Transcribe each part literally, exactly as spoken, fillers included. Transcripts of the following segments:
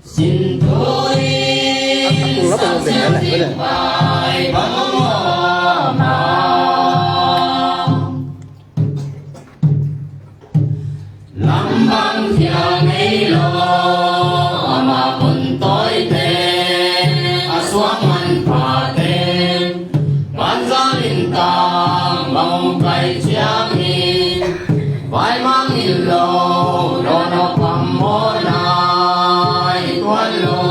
Sin tui, sak siam sin pai bang om a. Lam bang thial nei lo, amah bun tawi teng, a suang manpha teng, banzal in tang bang kai ciangin, vai mang in lo, dawn a pam mawna i tuan lo.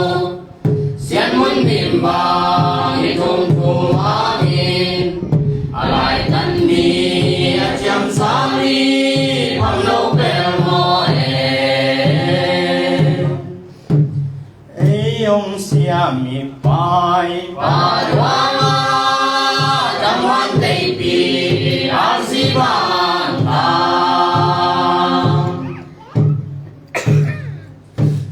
Sian mun bim bang i thum thum hangin, a laitan ni a ciamsa ni pang lo pel maw e. Ei hong siam i pai pa duang a, dam huan teipi a si bang bang.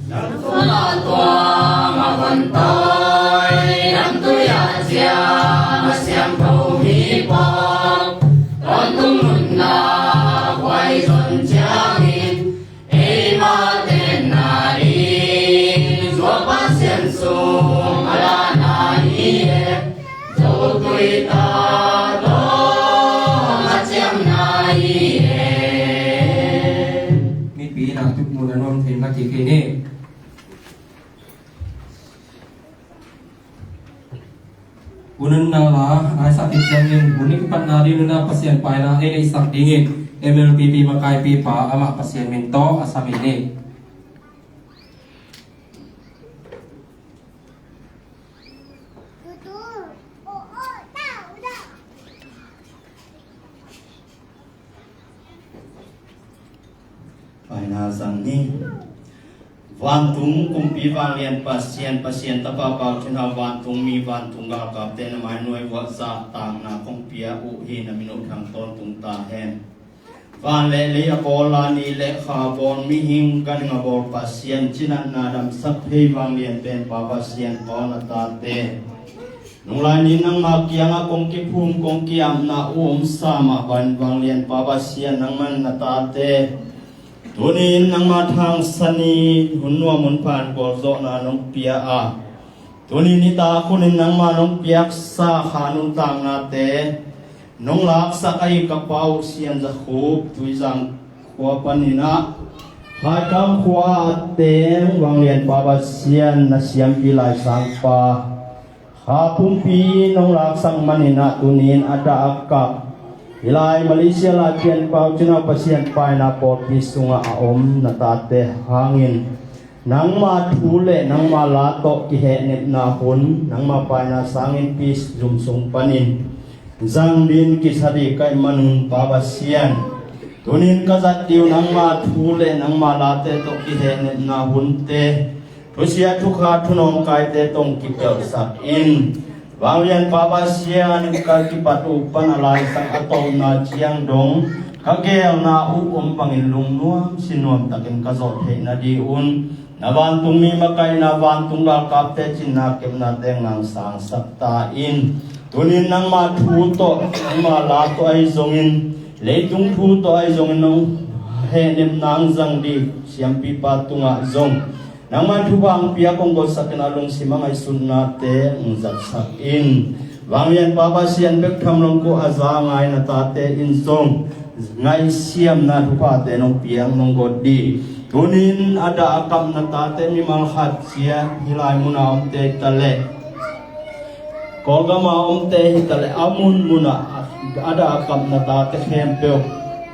Nang tun a tuang a von tawi, nang tui a ciang a siangtho mi pawng, tawntung nunna huai zon ciangin, eima tenna ding, zuak Pasian sung a lana hi e. Zo tui ta tawng a ciamna hi e. Mipi in a tut mun a nuam thei mah kik hi ni. Hun nunna la, a sak khit ciangin, hun i kipatna ding nunna Pasian paina ei neihsak dingin, M L P P makaipipa amah Pasian min tawh a sam in ni. Paina zang ni. Vantung kumpi vanglian Pasian, Pasian tapa Pau Cin Hau, vantung mi vantung galkapte na mai nuai vuah zahtakna kong pia uh hi, na min uh thang tawntung ta hen. Van le lei a bawl, la ni le kha a bawl, mihing ganhing a bawl Pasian, cinatna damsak thei vanglian pen Pa Pasian, Paul a tate. Nunglai ni nangma kiangah kong kiphum, kong ki-apna uh om sa mah bangin vanglian Pa Pasian, nangman na tate. Tunin nangma thangsa ni hun nuam hun pha in gualzawhna nong pia a, tunin nitak hunin nangma nong piaksa kha nuntaknate nong laksak ahi ka Pa uh Sian Za Khup, Tuizang khua panin ah Khaikam khua a teng vanglian Pa Pasian, na siampi Lai Sangpa kha pumpi nong laksak manin ah tunin a dah a kap, hih lai Malaysia Laipian Pau Cin Hau Pasian paina pawlpi sungah a om na tate hangin, nangma thu le nangma la tawh kihehnepna hun, nangma paina sangin pi zum sung panin zang dingin kisa ding ka hih manun Pa Pasian, tunin ka zat ding uh nangma thu le nangma late tawh kihehnepna hunte, thusia thukha thunawngkaite tawh kipelhsak in. Vanglian Pa Pasian, ka kipat uh pan a laisang a tawpna ciang dong ka geelna uh om bangin lungnuam sinuam takin ka zawh theih nading un, na vantung mi makaihna, vantung galkapte cinna kepna teng nang sangsak ta in. Tunin nangma thu tawh, nangma la tawh ahi zongin, leitung thu tawh ahi zongin nong hehnepna ang zang ding siampipa tungah zong nangman thupha ang pia kong gotsakin a lungsim a ngaihsutnate ang zatsak in. Vanglian Pa Pasian, bek tham long kua a za ngai na tate in zong ngaihsiamna thuphate nong piang nong got ding. Tunin a dah a kap na tate mimal khat ciat hih lai muna omte ta leh Kawlgama omte hi taleh a munmunah a dah a kap na tate khempeuh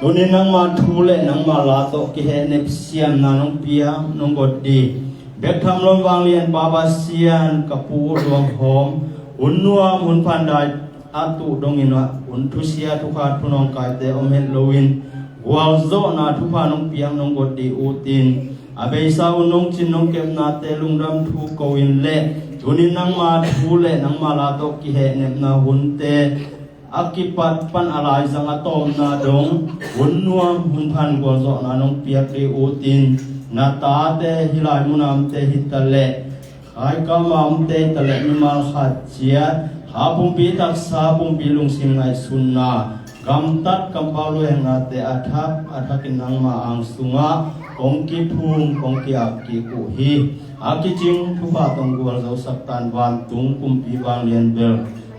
tunin nangma thu le nangma la tawh kihehnep siamna nong pia nong got ding. Bek tham lom vanglian Pa Pasian ka pu uh luanghawm hun nuam hun phandai a tuh dongin ah hun thusia thukha thunawngkaite om het loin gualzawhna thupha nong piak nong got ding utin a beisa uh nong cin nong kepnate lungdam thu ko in le tunin nangma thu le nangma la tawh kihehnepna hunte a kipat pan a laizang a tawpna dong hun nuam hun phan gualzawhna nong piak ding utin na tate hih lai munamte hi taleh Khaikama omte hi taleh mimal khat ciat kha pumpi taksa pumpi lungsim ngaihsunna gamtat kampau luaihengnate a thak a thakin nangma ang sungah kong kiphum, kong ki-ap kik uh hi. A kicing thupha tawh gualzosak tan vantung kumpi vanglian bel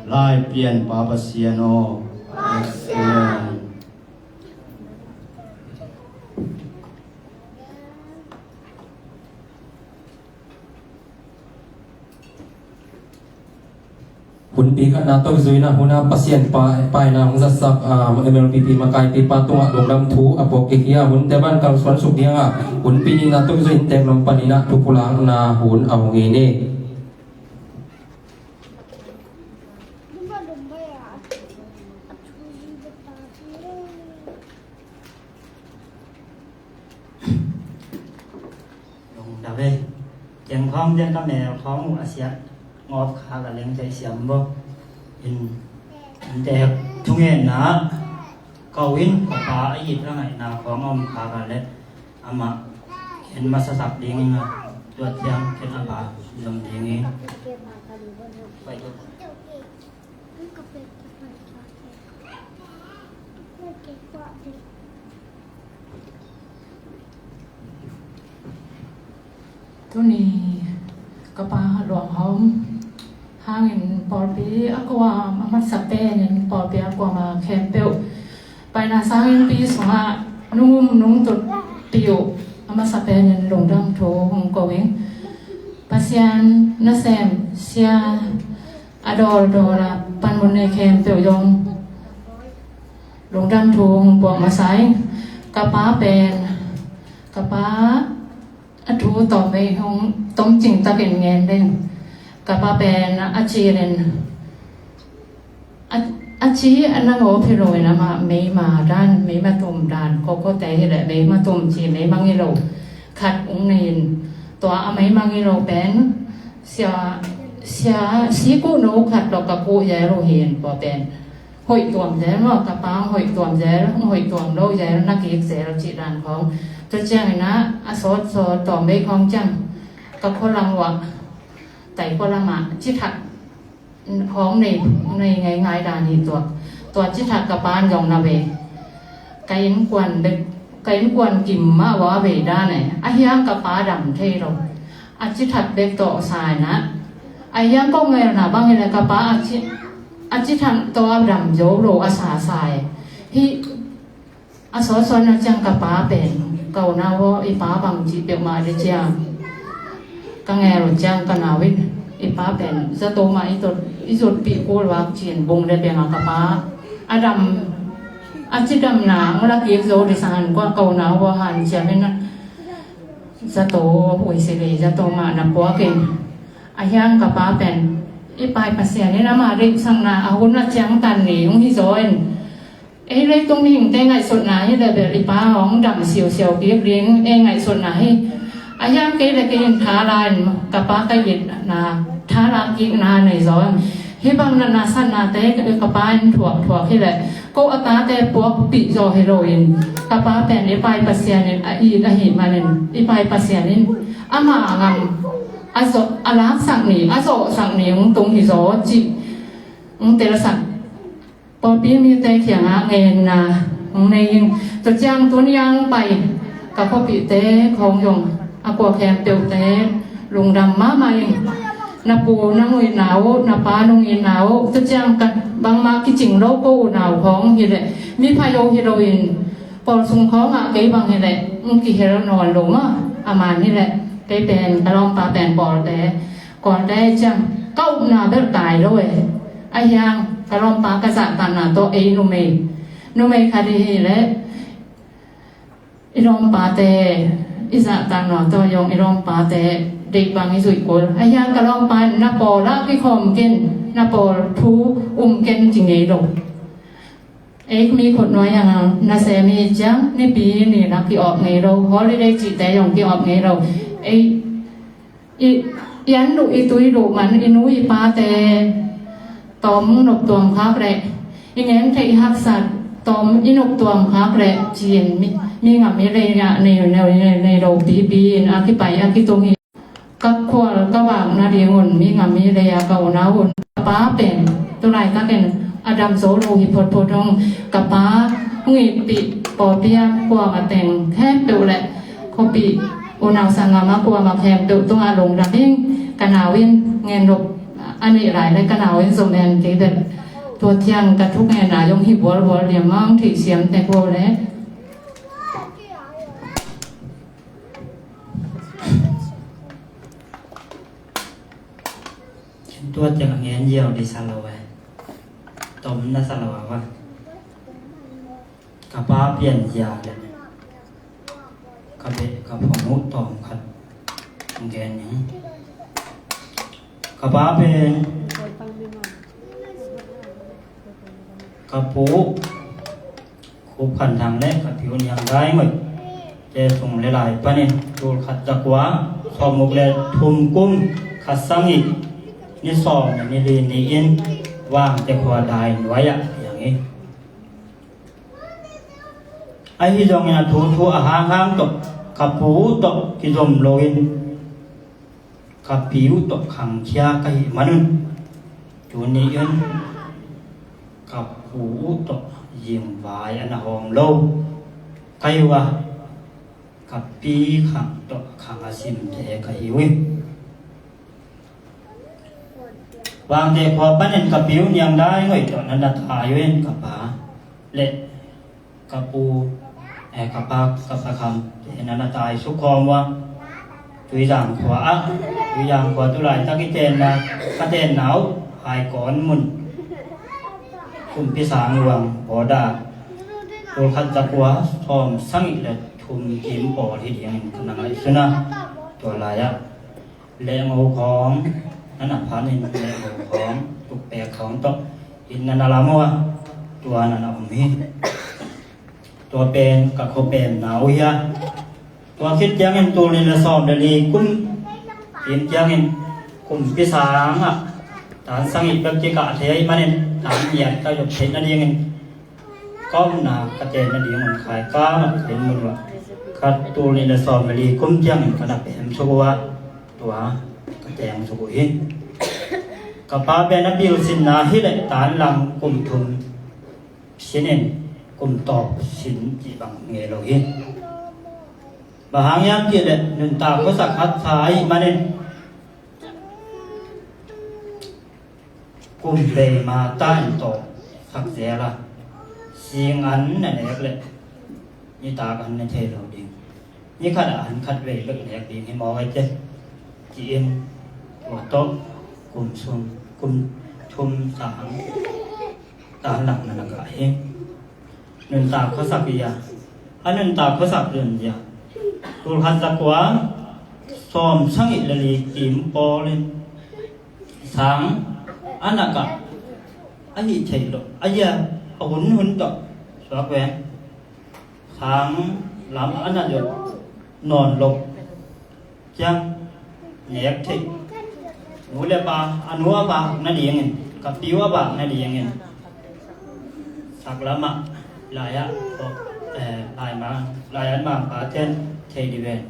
Laipianpa Pasian aw. Amen. Hunpi khatna tawh zuina hun ah Pasian pa, paina hong zatsak, ah, M L P P makaipipa tungah lungdam thu a puak kik hi a, hunte van kalsuan suk ding a, hunpi nihna tawh zui inntek lam panin ah thupulakna hun a hong hi ni. Lungdam e. Keng khawng ciang ka mel khawng uh a siat ngawp kha ka leng kei siam bo. In, in te thungetna ko in ka pa a it a ngaihna khawng a om kha ka le amah ken masa sak ding in a tuat ciang ken a pa zong ding in. Tuni ka pa luang hawm hangin pawlpi a kuam a masa penin pawlpi a kuam a khempeuh paina sangin pi sungah nungum nungtutpih uh a masa penin lungdam thu hong ko ing. Pasian nasem sia a dawldawl a panmun nei khempeuh zong lungdam thu hong puak masa ing. Ka pa pen ka pa a thu tawm ei hong tomcing takin ngen ding. Ka pa pen a cilin a, a ci a na ngawp hi lo in amah meima dan, meima tum dan, kokote hi leh meima tum ci meima ngilo khat ung nei in tua a meima ngilo pen sia, sia si kuh no khat lo ka kuh yel uh hi in tua pen hoih tuam zel maw, ka pa hong hoih tuam zel, hong hoih tuam lo zel, na kik zel cih dan khawng. Tua ciangin ah a sawt sawt tawm bei khawng ciang ka khualang uah tai khualang ah cithak khawng nei, nei ngaingai dan hi tuak. Tua cithak ka pan zong na ve. Ka innkuan bek, ka innkuan kim mah ua ve dan e. A hiang ka pa dam thei lo. A cithak bek tawh sa in ah. A hiang ko ngelna bang hi le ka pa a ci, a cithak tawh a dam zo lo a sa sa e. Hih a sawtsawn a ciang ka pa pen ka unau aw i pa bang cih peuhmah le ciang ka ngel uh ciang ka nau in i pa pen zato mah i tot i zutpih kul vak cin bung le beng a ka pa a dam a cidamna ngula kik zo di sangan kua ka unau aw hanciam in zato uisi le zato mah na puak in a hiang ka pa pen i pai Pasian in ama deihsakna a hun a ciangtan ni hong hi zaw in ei leitung mihingte ngaihsutna hi le bel i pa hong dam siusiau kik ding ei ngaihsutna hi. A hiang kei le kei in thala in ka pa ka itna thala kikna nei zaw in hih bang natna satnate ka pa in thuak thuak hi le ko a tate puakpih zaw hi lo in ka pa pen i pai Pasian in a it ahih manin i pai Pasian in ama ngam a zawh a laksak ni a zawhsak ni hong tung hi zaw cih hong telsak. Pawlpi mite kiangah ngenna hong nei in tua ciang tuni ang pai ka khuapihte khawng zong a kua khempeuhte lungdam mahmah in na pu na nguihna uh na pa nungihna uh tua ciang ka bangmah kicing lo ko unau khawng hi leh mi phayo hi lo in pawl sung khawngah kei bang hi leh ng kihel nawn lo mah a man hi leh kei pen ka lawmpa pen pawlte Kawlte ciang ka upna belh tai lo e. A hiang ka lawmpa ka zahtakna tawh ei numei numei khat i hi leh i lawmpate i zahtakna tawh yong i lawmpate deih bang i zuih kul. A hiang ka lawmpa na pawl ah kikhawm ken na pawl thu um ken ci ngei lo. Ei mi khut nuai ang na sem i ciang nipi ni na ki-awp ngei lo holiday cihte yong ki-awp ngei lo. Ei I, i an luh i tui luh man i nu i pate tawm nop tuam khak leh i ngen theih haksat tawm i nop tuam khak leh ci-in mi, mi ngam i lei ah nei, nei, nei, nei lo pipi in a kipai a kitung hi. Ka khual ka vak nadingun mi ngam i lei a ka unau un ka pa pen tulaitakin a dam zo lo hi photphot hong ka pa hong itpih pawlpi a kuam a teng khempeuh leh Khuapi unau sanggam a kuamah khempeuh tungah lungdam ing. Ka nau in ngen lo a neih lai le ka nau in zom en kei bel tua ciang ka thungetna zong hi bualbual liam maw, hong theihsiam tek lo le. Tua ciang a ngen ziau dih sa lo eh. Tom na sa lo ah. Ka pa pian zia le ka beh ka phuang uh tawm khat gen ning. Ka pa pen ka pu Khup Khan Thang le ka piu Niang Dai Ngoih te sung le lai panin tul khat za kua sawmguk le thum kum kha sagih ni sawm ni li ni-in Vangte khua dai nuai-ah piang hi. Ahi zongin a thuthu a hanghang tawh ka pu tawh kizom loin ka piu tawh khangkhia ka hih manun tuni-in ka pu tawh zingvai a na hawm lo ka hi uh a, ka pi khang tawh khang a simte ka hi uh hi. Vangte khua panin ka piu Niang Dai Ngoih tawh na na tai uh in ka pa le ka pu, eh, ka pa, ka pa Kham, eh, na na tai suk khawm uh a. Tuizang khua ah, Tuizang khua tu laitak i tenna, ka tenna uh Haikawn mun kumpi sang luang border tul khat za kua sawm sagih le thum kim pawl hi dingin ka na ngaihsun a. Tua lai-ah Lehngau khawng na na phan in, Lehngau khawng tukpek khawng tawh inn na na lam uh a, tua na na om hi. Tua pen ka khuapemna uh hi a, tua khit ciangin tul nih le sawm le li kum kim ciangin kumpi sang ah tan sagih bek kikah thei ahih manin tan giat ka zop theih nadingin ka omna ka ten nading un Khaikam ah ka inn mun uh ah ka tul nih le sawm le li kum ciangin ka na pem suk uh a, tua ka teng suk uh hi. Ka pa pen a pilsinna hi leh tan lang kum thum sin in kum tawp sin cih bang ngei lo hi. Bang hang hiam cih leh nuntak khuasak hatsa ahih manin kum vei ma ta in tawh sak zel a, sing an na nek leh nitak an ne thei lo ding, ni khat ah an khat vei bek nek ding hi maw, ai te, ci-in tua tawh kum sung, kum thum sang tan lang na na kah hi. Nuntak khuasak hi a, a nuntak khuasak dun hi a, tul khat za kua sawm sagih le li kim pawl in sang a na kah a hih theih loh a, a hun hun tawh suak ve. Sang lam a na zot nawn loh ciang nek theih, nu le pa, a nu a vak nadingin, ka piu a vak nadingin sak lamah lai-ah, eh, lai ma, lai-at mangpa ten thei dih ven.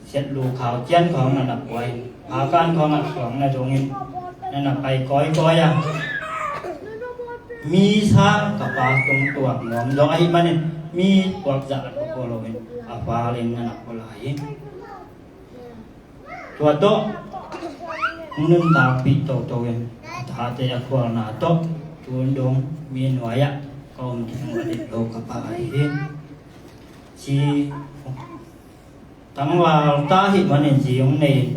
Siat lu khau cian khawng na na puai, phakan khawng ah khawng na zongin na na pai kawikawi a, mi sang ka pa tung tuak nuam zong ahih manin mi puak zah a tua ko loin a valin na na ko lai hi. Tua tawh hong nuntakpih toto in a tate a khualna tawh tun dong mi nuai-ah ka om ding a dik lo ka pa ahi hi. Ci tangval ta hih manin zi hong nei in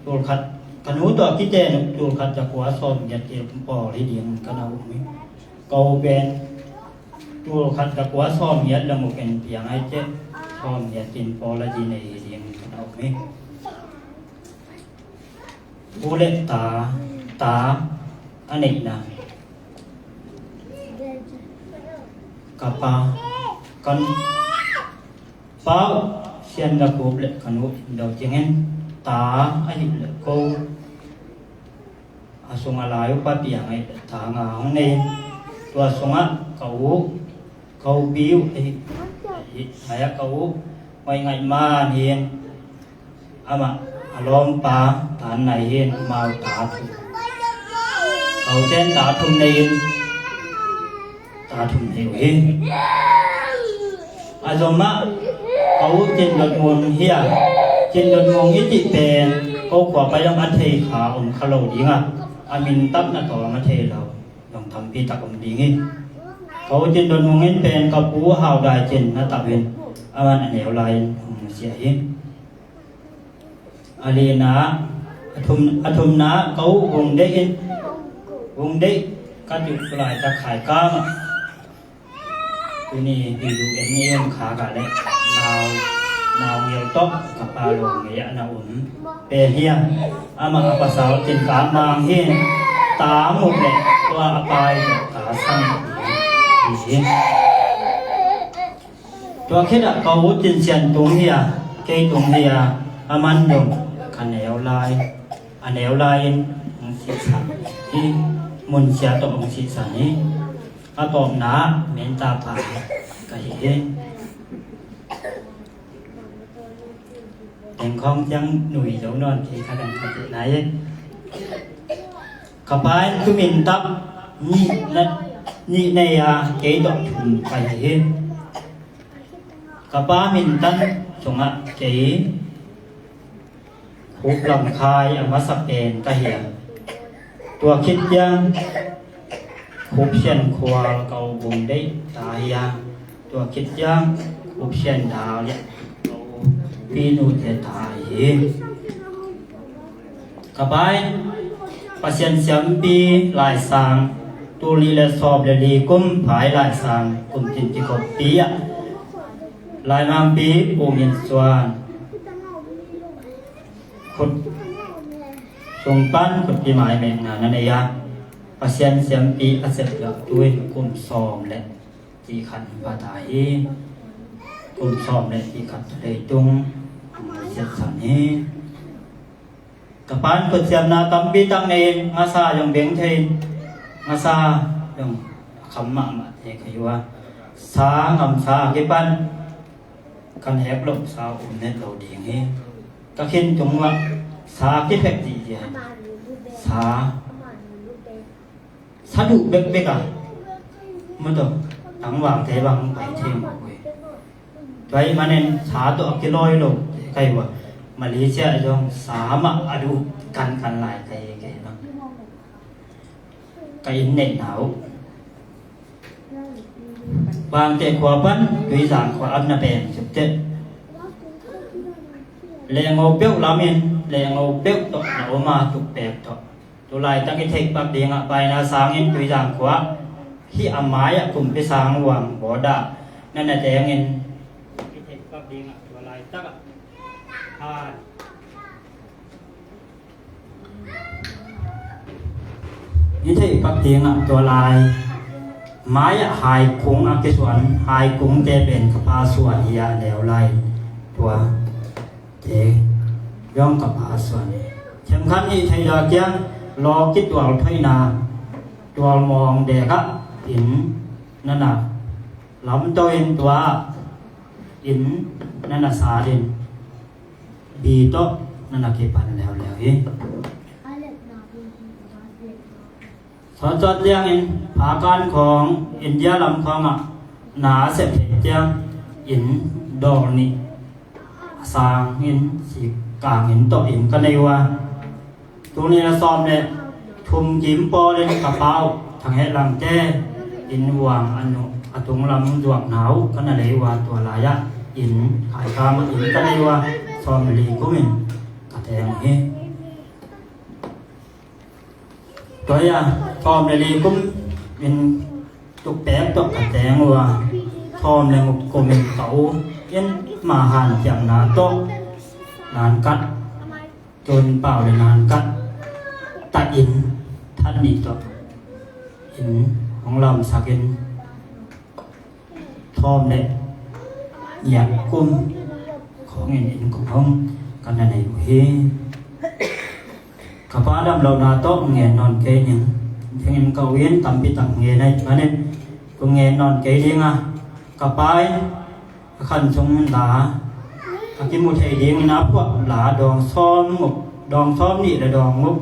tul khat, ka nu tawh kiten tul khat za kua sawm giat kim pawl hi ding ka na um hi. Ka u pen tul khat za kua sawm giat le nguk in piang ai ciah sawm giat kim pawl a zi nei hi ding ka na um hi. Pu le ta, ta a neihna ka pa, kan pa uh Sian Na Khup le ka nu in do ciangin ta ahih leh ko a sungah lai uh pa piang ahih leh ta nga hong nei in, tua sungah ka u, ka u piu ahih, ahih, ahih ka u Ngaih Ngaih Man hi in, amah a lawmpa tan nai hi in, amau ta thum, ka u ten ta thum nei in, ta thum nei uh hi. A zom ah Ka u Cin Dot Mung hi a, Cin Dot Mung i cih pen ko khua pai zong a thei kha om kha lo ding a, a min tawh na tawm a thei lo zong tampi tak om ding hi. Ka u Cin Dot Mung in pen ka pu Hau Dai Cin na tawh in, a man a neu lai-in hong sia hi. A lina, a thum, a thumna ka u Vung Deih in, Vung Deih ka tuh laitak Khaikam ah, tuni hi U N A om kha ka leh nau, nau ngel tawh ka pa lawng ngei ah na om pen hi a, amah a pasal Cin Kap Mang hi. Ta Muk leh tua a pai tawh ta Sang hi hi. Tua khit ah ka u Cin Sian tung hi a, kei tung hi a, a man dong ka neu lai, a neu lai-in hong sihsan hi. Mun sia tawh hong sihsan hi. A tawpna Menta pa ka hi hi. Teng khawng ciang nui zo nawn kei kha dang ka tuh nai hi. Ka pa in tu min tak nih na, nih nei a, kei tawh thum ka hi hi. Ka pa minthang sungah kei Khup Lam Khai a masa pen ka hi a, tua khit ciang Khup Sian Khual ka u Vung Deih ta hi a, tua khit ciang Khup Sian Dau leh ka u Pi Nu te ta hi. Ka pa in Pasian siampi laisang, tul nih leh sawm leh li kum Phai laisang kum tin kikoppi ah, Laimangpi Pu Min Suan khut sung pan khutpi mai mekna na nei a, Pasian siampi a sep lak tu-in kum sawm leh ti khat hi pha ta hi. Kum sawm leh ti khat leitung siatsan hi. Ka pa in khut siamna tampi tak nei in, ngasa zong beng thei in, ngasa zong a kham mahmah te ka hi uh a, sa ngamsa a kipan kan hek loh sa um het lo ding hi. Ka khin tung uh ah sa kiphek dih dih a, sa sa duh bekbek a, maw taw, tangvalte bang pai thei mawk uh hi. Tua ahih manin sa tawh a kilawi lo ka hi uh a, Malaysia ah zong sa mah a duh kankan lai ka hi kei bang. Ka inn neihna uh, Vangteh khua pan Tuizang khua an na pen cipteh, lehngopeuh lamin lehngopeuh tawh na om a, tukpek tawh. Tulaitak i theihpak dingah paina sangin Tuizang khua hih a mai-ah kumpi sang uang bawda na na tengin, i theihpak dingah tua laitakah hai, i theihpak dingah tua lai mai-ah haikung a kisuan, haikungte pen ka pa suan hi a, neu lai tua te zong ka pa suan hi. Themkhat nih thei lua kiang law kitual thoihna tual mawng dekah inn na na lamto in tua inn na na sat in bi tawh na na kipan leuleu hi. Sawt sawt liangin phakan khawng India lam khawngah na a sep theih ciang inn dawl nih a sangin sikangin tawh inn ka nei uh a, tul nih leh sawm leh thum kim pawlin ka pa uh Thang Heh Langte inn uang a nuh a tunglam zuakna uh ka na lei uh a, tua lai-ah inn Khaikam ah inn ka nei uh a, sawm leh li kumin ka teng uh hi. Tua hi a, sawm leh li kumin tukpek tawh ka teng uh a, sawm leh guk kumin ka u in ma hanciamna tawh Nankat, Tun Pau leh Nankat tah inn that nih tawh inn hong lamsak in, thawm leh giat kum khawngin inn kum hong ka na nei uh hi. Ka pa dam lohna tawh ngen nawn kei ning. Thengin ka u in tampi tak ngen ahih manin kong ngen nawn kei ding a, ka pa in a khan sung la a kimu thei dingin a phuah la dawng sawm guk, dawng sawm nih leh dawng guk,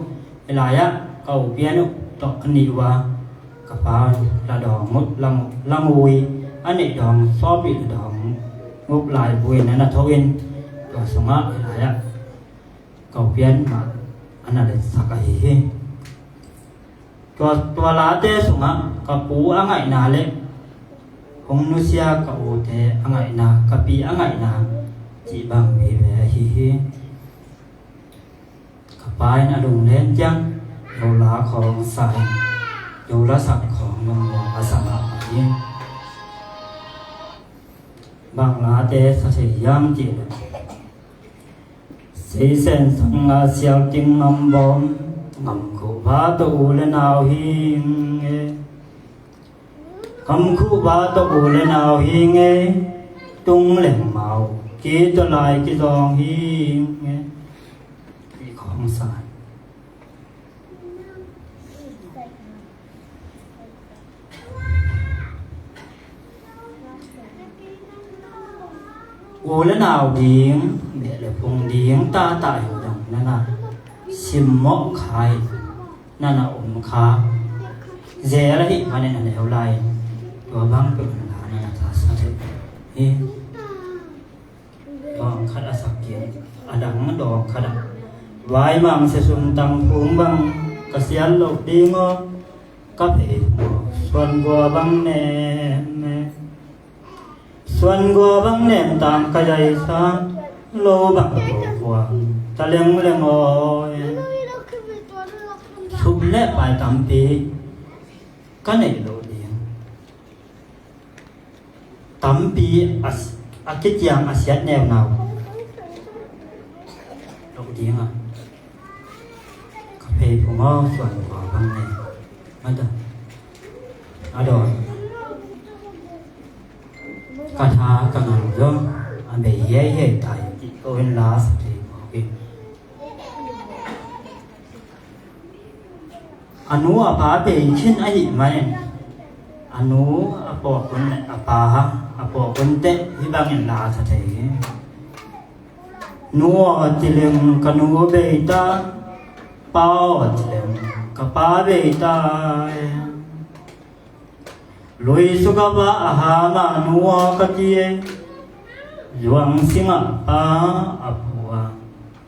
hih lai-ah ka u Pian Uh tawh a nih uh a, ka pa la dawng guk, la guk, la guk a neih dawng sawm nih leh dawng Mup laibu in a na tho in, tua sungah i lai-ah ka upian mah a na letsak ahi hi. Tua, tua late sungah ka pu a ngaihna le hong nusia ka ute a ngaihna, ka pi a ngaihna cih bang vive ahi hi. Ka pa in a lunglen ciang yola khawng sa in, yola sak khawng lungmuang a sa mahmah hi. Bang late sa thei hiam cih leh, seisen sang a sialting ngambawm, ngamkhuh va tawh u le nau hi ing e. Ngamkhuh va tawh u le nau hi ing e. Tung leng mau ki tawh lai kizawng hi ing e. Cih khawng sa. U le nau ding, beh le phung ding, tata in dong nana simmawh kha in, nana om kha. Zel ahih manin a neu lai in, tua bang peuh nana, nana tha sa thei hi. Dawng khat a sak kik, a dang dawng khat ah, vaimang sia sum tang phung bang ka sial loh ding aw, ka phei phung aw, suan gua bang nem e. Suan gua bang nem tang ka zai sa, lo bang lo gua ta lengleng aw e. Sum le pai tampi ka neih loh ding. Tampi a, a kiciang a siat neunau loh dingah ka phei phung aw, suan gua bang ne. Mata a dawn ka tha ka ngam zong a bei hiaihiai tai, cih ko in la sa thei mawk hi. A nu a pa bei khin ahih manin, a nu a pawk un, a pa a pawk un teh hih bangin la sa thei hi. Nu aw ci leng ka nu bei ta, pa aw ci leng ka pa bei ta e. Lui suk a va a ham a nu aw ka ci e. Zuang sing a pa a phu a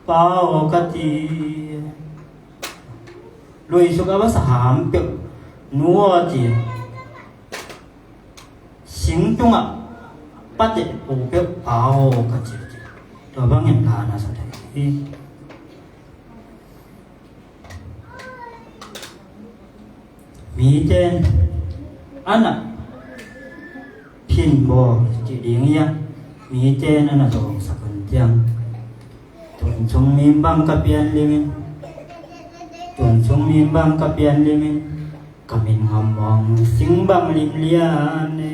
pa aw ka ci e. Lui suk a va sa ham peuh nu aw ci e. Sing tungah pa teh phu peuh pa aw ka ci e. Tua bangin la na sa thei hi. Mite in a na phin bawl cih ding hi a, mite in a na zawngsak un ciang, tun sung mim bang ka pian lim in, tun sung mim bang ka pian lim in, ka min ngam mawng sing bang lim lian e.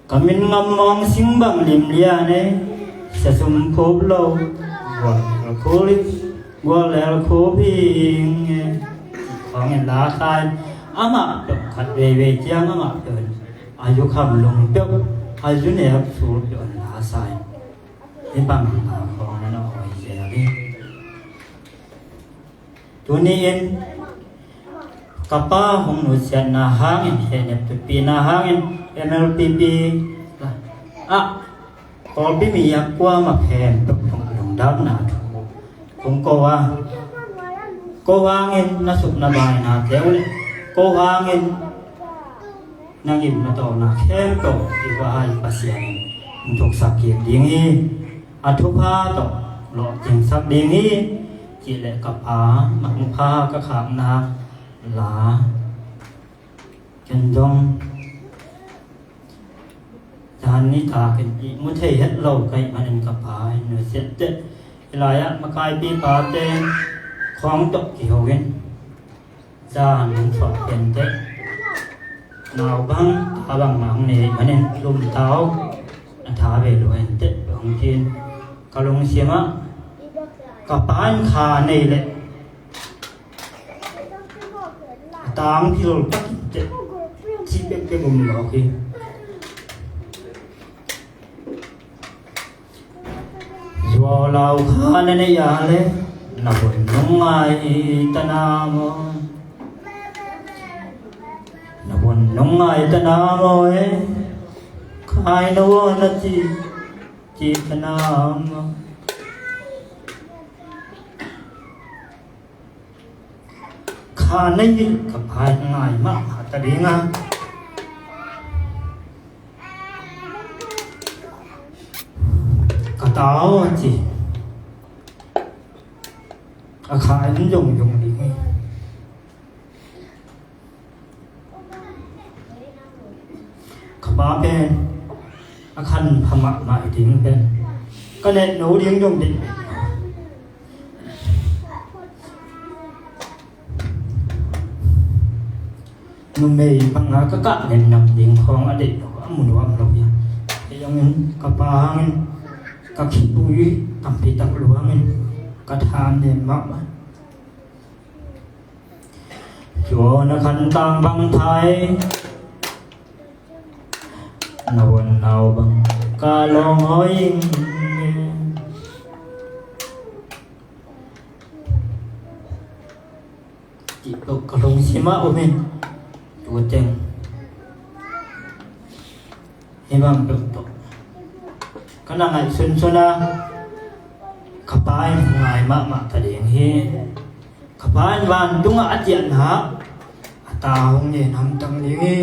Ka min ngam mawng sing bang lim lian e, sia sum khup lo, gual lel khup hi, gual lel khup hi ing e. Khawng in la kha in, amah peuh khat veivei ciang amah peuh in a zu kham lung peuh, a zu nek sul peuh in la sa in, hih bang la khawng in a awi zel hi. Tuni in ka pa hong nusiatna hangin, hehnep tutpihna hangin M L P P ah Kawlpi mi a kuamah khempeuh hong lungdamna thu kong ko a, ko hangin na suk na bainate uh le ko hangin na ngim na tawlna khempeuh i vai Pasian in hong thuksak kik ding hi. A thupha tawh lawhcingsak ding hi. Cih leh ka pa mangpha ka khakna la ken zong zan nitak in ihmu thei het lo ka hih manin ka pa in nusiat teh. Hih lai-ah makaipi pate khawng tawh kiho in zan hong suak pen teh, nau bang ta bang mah hong nei manin lum ta o, na tha ve lua in teh hong ci in, ka lungsim ah ka pa in kha nei leh a tang philol pak in teh ci pekpek um lo hi. Zuau lau kha na nei a le na vun nung ngai ta na maw? Na vun nung ngai ta na maw e? Kha Ai no na ci, ci na. Kha na hi ka pai ngai mahmah ta ding a. Ka tau a ci. A kha in zong zong ding hi. Ka pa pen a khan pha mahmah ding pen ka neih no ding dong ding. Numei banga ka kah nemnam ding khawng a deih lo a mu nuam lo hi. Kei zongin ka pa hangin ka khitui tampi tak luangin ka tha nem mahmah. Tua na khan tang bang thai na wan nau bang ka lawng hoi ing. Cih tok ka lungsim ah om in. Tua teng hi bang tok tok ka na ngaihsun sun a ka pa in ngai mahmah ta ding hi. Ka pa in vantungah a ciahna a ta hong ngen hamtang ding hi.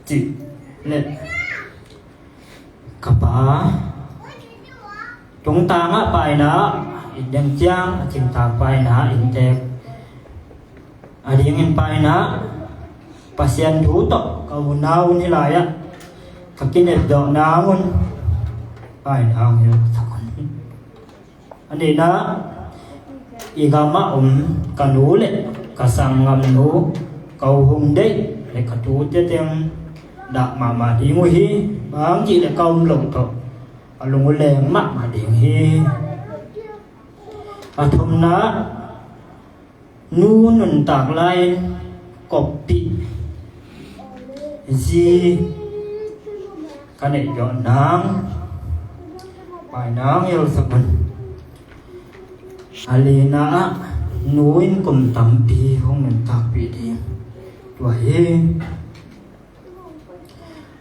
Cih le ka pa tungtangah paina in deng ciang a cingtak paina in tek a dingin paina Pasian thu tawh ka unau ni lai-ah ka kinepdawh nangun paina hong hilh sak un. A nihna i gamah om ka nu le ka sanggamnu ka uhung deih le ka tute teng dah mahmah ding uh hi. Bang cih le ka um loh tawh a lung uh leng mahmah ding hi. A thumna nu nuntak lai-in koppih zi ka neih zawh nang paina hong hilh sak un. A lina ah nu in kum tampi hong nuntakpih ding tua hi.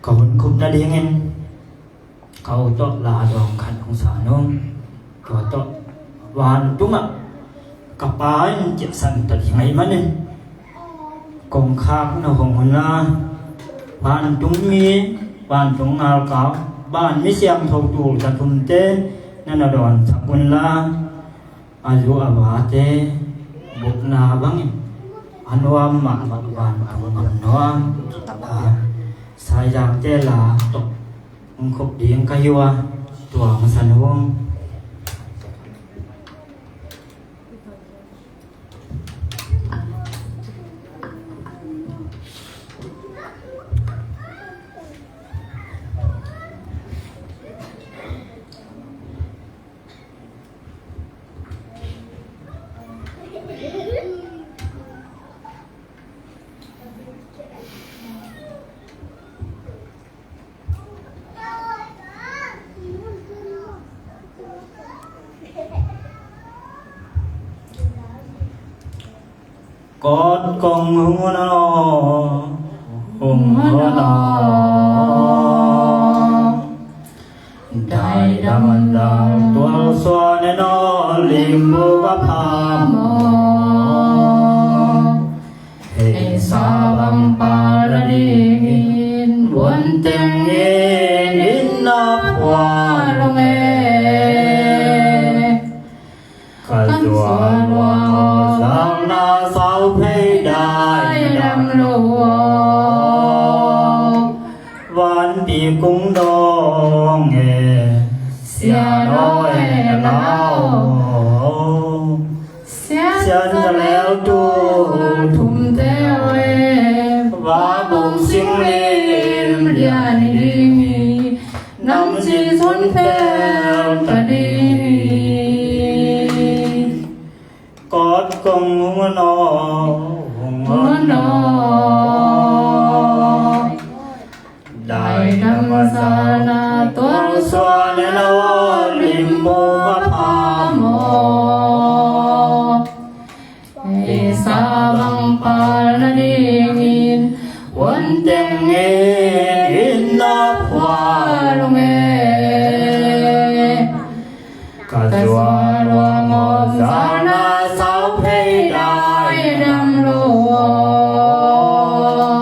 Ka hun khup nadingin ka u tawh la dawng khat hong sa nung. Tua tawh vantungah ka pa in ciahsan ta ding ahih manin kongkhak na hong hun la, vantungmi, vantung ngalkau, vanmi siangtho tul za thumte na na dawnsak un la, a zu a vate bukna bangin a nuam mahmah vantung a nuam. Saizakte la tawh hong khup ding ka hi uh a, tua hong sa nung. Kawt kong hong hun aw, hong hun aw. Daidam a zak tual suan en aw, limbu va pha maw. Hei sa bang pha la dingin, buan teng in inn na pua lung e. Ka zuan ua aw, zakna sau phei dai na dam lo aw. Vanpi kung dawng e, Sian aw e, la aw. Sian za leu tul thumte aw e, va bong sing lim lian ding hi. Nam ci sun phel ta ding hi. Kawt kong hong hun aw, hong hun aw. Daidam a zak tual suan en aw, limbu va pha maw. Ei sa Bang pal nadingin huan tengin na phual ung e. Ka zual ua mawh zana sau phei dai dam lo aw.